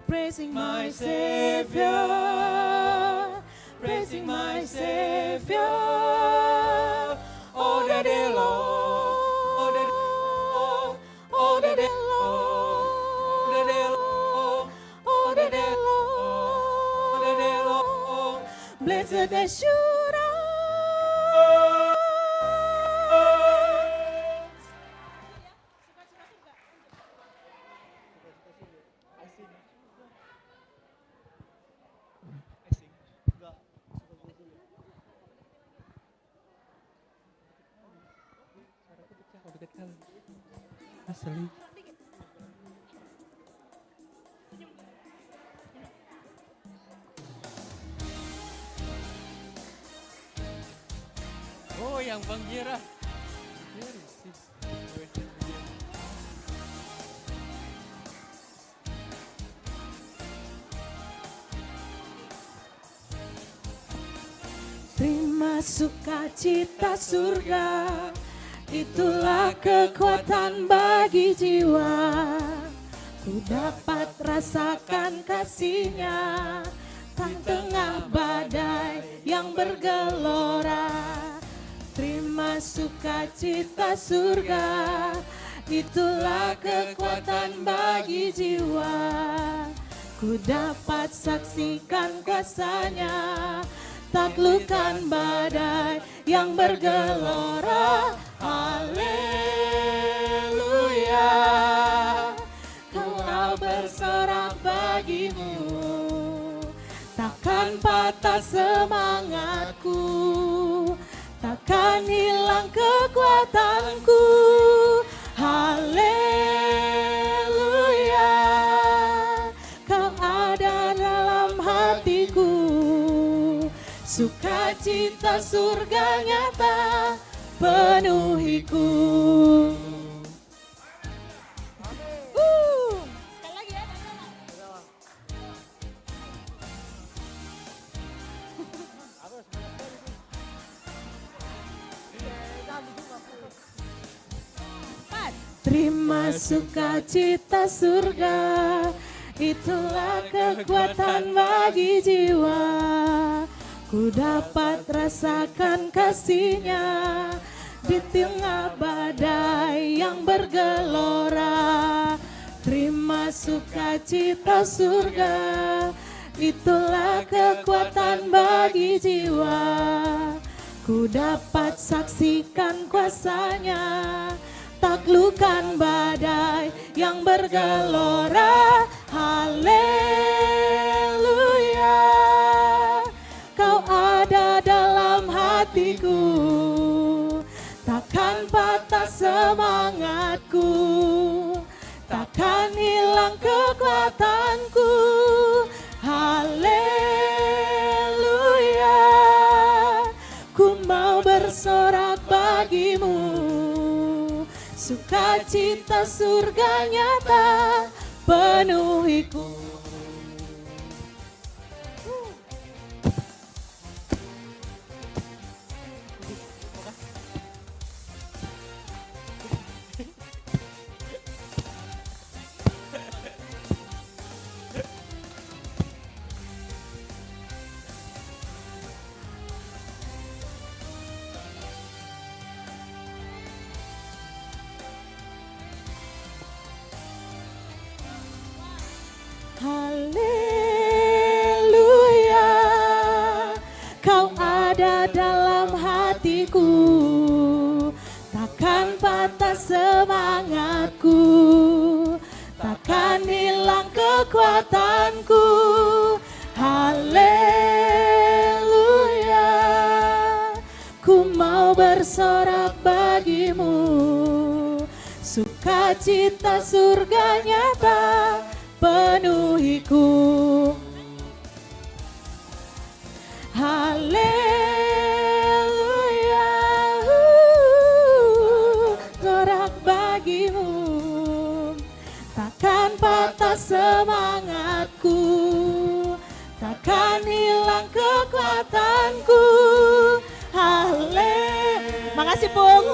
praising my Savior, praising my Savior all the day long, all the day long, all the day long, all the day long, all the day long, all the day long. Blessed assurance, Asli. Oh, yang Bang Jera. Terima sukacita surga, itulah kekuatan bagi jiwa. Ku dapat rasakan kasihnya di tengah badai yang bergelora. Terima sukacita surga, itulah kekuatan bagi jiwa. Ku dapat saksikan kuasanya, taklukkan badai yang bergelora. Haleluya. Ku mau bersorak bagimu, takkan patah semangatku, takkan hilang kekuatanku. Haleluya, kau ada dalam hatiku, sukacita surga nyata penuhiku. Uh, sekali lagi ya, tanya. Empat. Terima sukacita surga, itulah kekuatan bagi jiwa. Ku dapat rasakan kasihnya di tengah badai yang bergelora. Terima sukacita surga, itulah kekuatan bagi jiwa. Ku dapat saksikan kuasanya, taklukkan badai yang bergelora. Haleluya. Kau ada dalam hatiku, takkan patah semangatku, takkan hilang kekuatanku. Haleluya. Ku mau bersorak bagimu, sukacita surga nyata penuhiku. Haleluya, kau ada dalam hatiku, takkan patah semangatku, takkan hilang kekuatanku. Haleluya. Ku mau bersorak bagimu, sukacita surga nyata penuhiku. Haleluya, sorak bagimu. Takkan patah semangatku, takkan hilang kekuatanku. Haleluya. Makasih, Pung.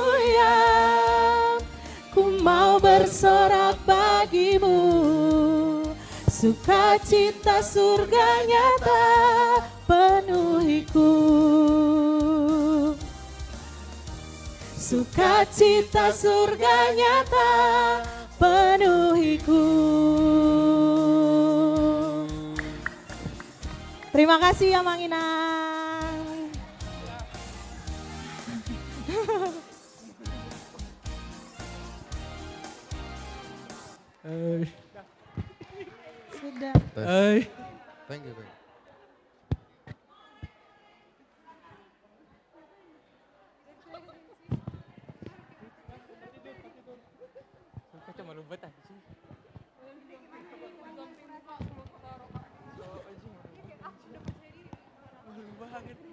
Ku mau bersorak bagimu, sukacita surga nyata penuhiku. Sukacita surga nyata penuhiku. Terima kasih ya, Mang Inang. Eh. Sudah. Tes. Eh. Thank you, thank you. Lomba tadi sih. Malu banget.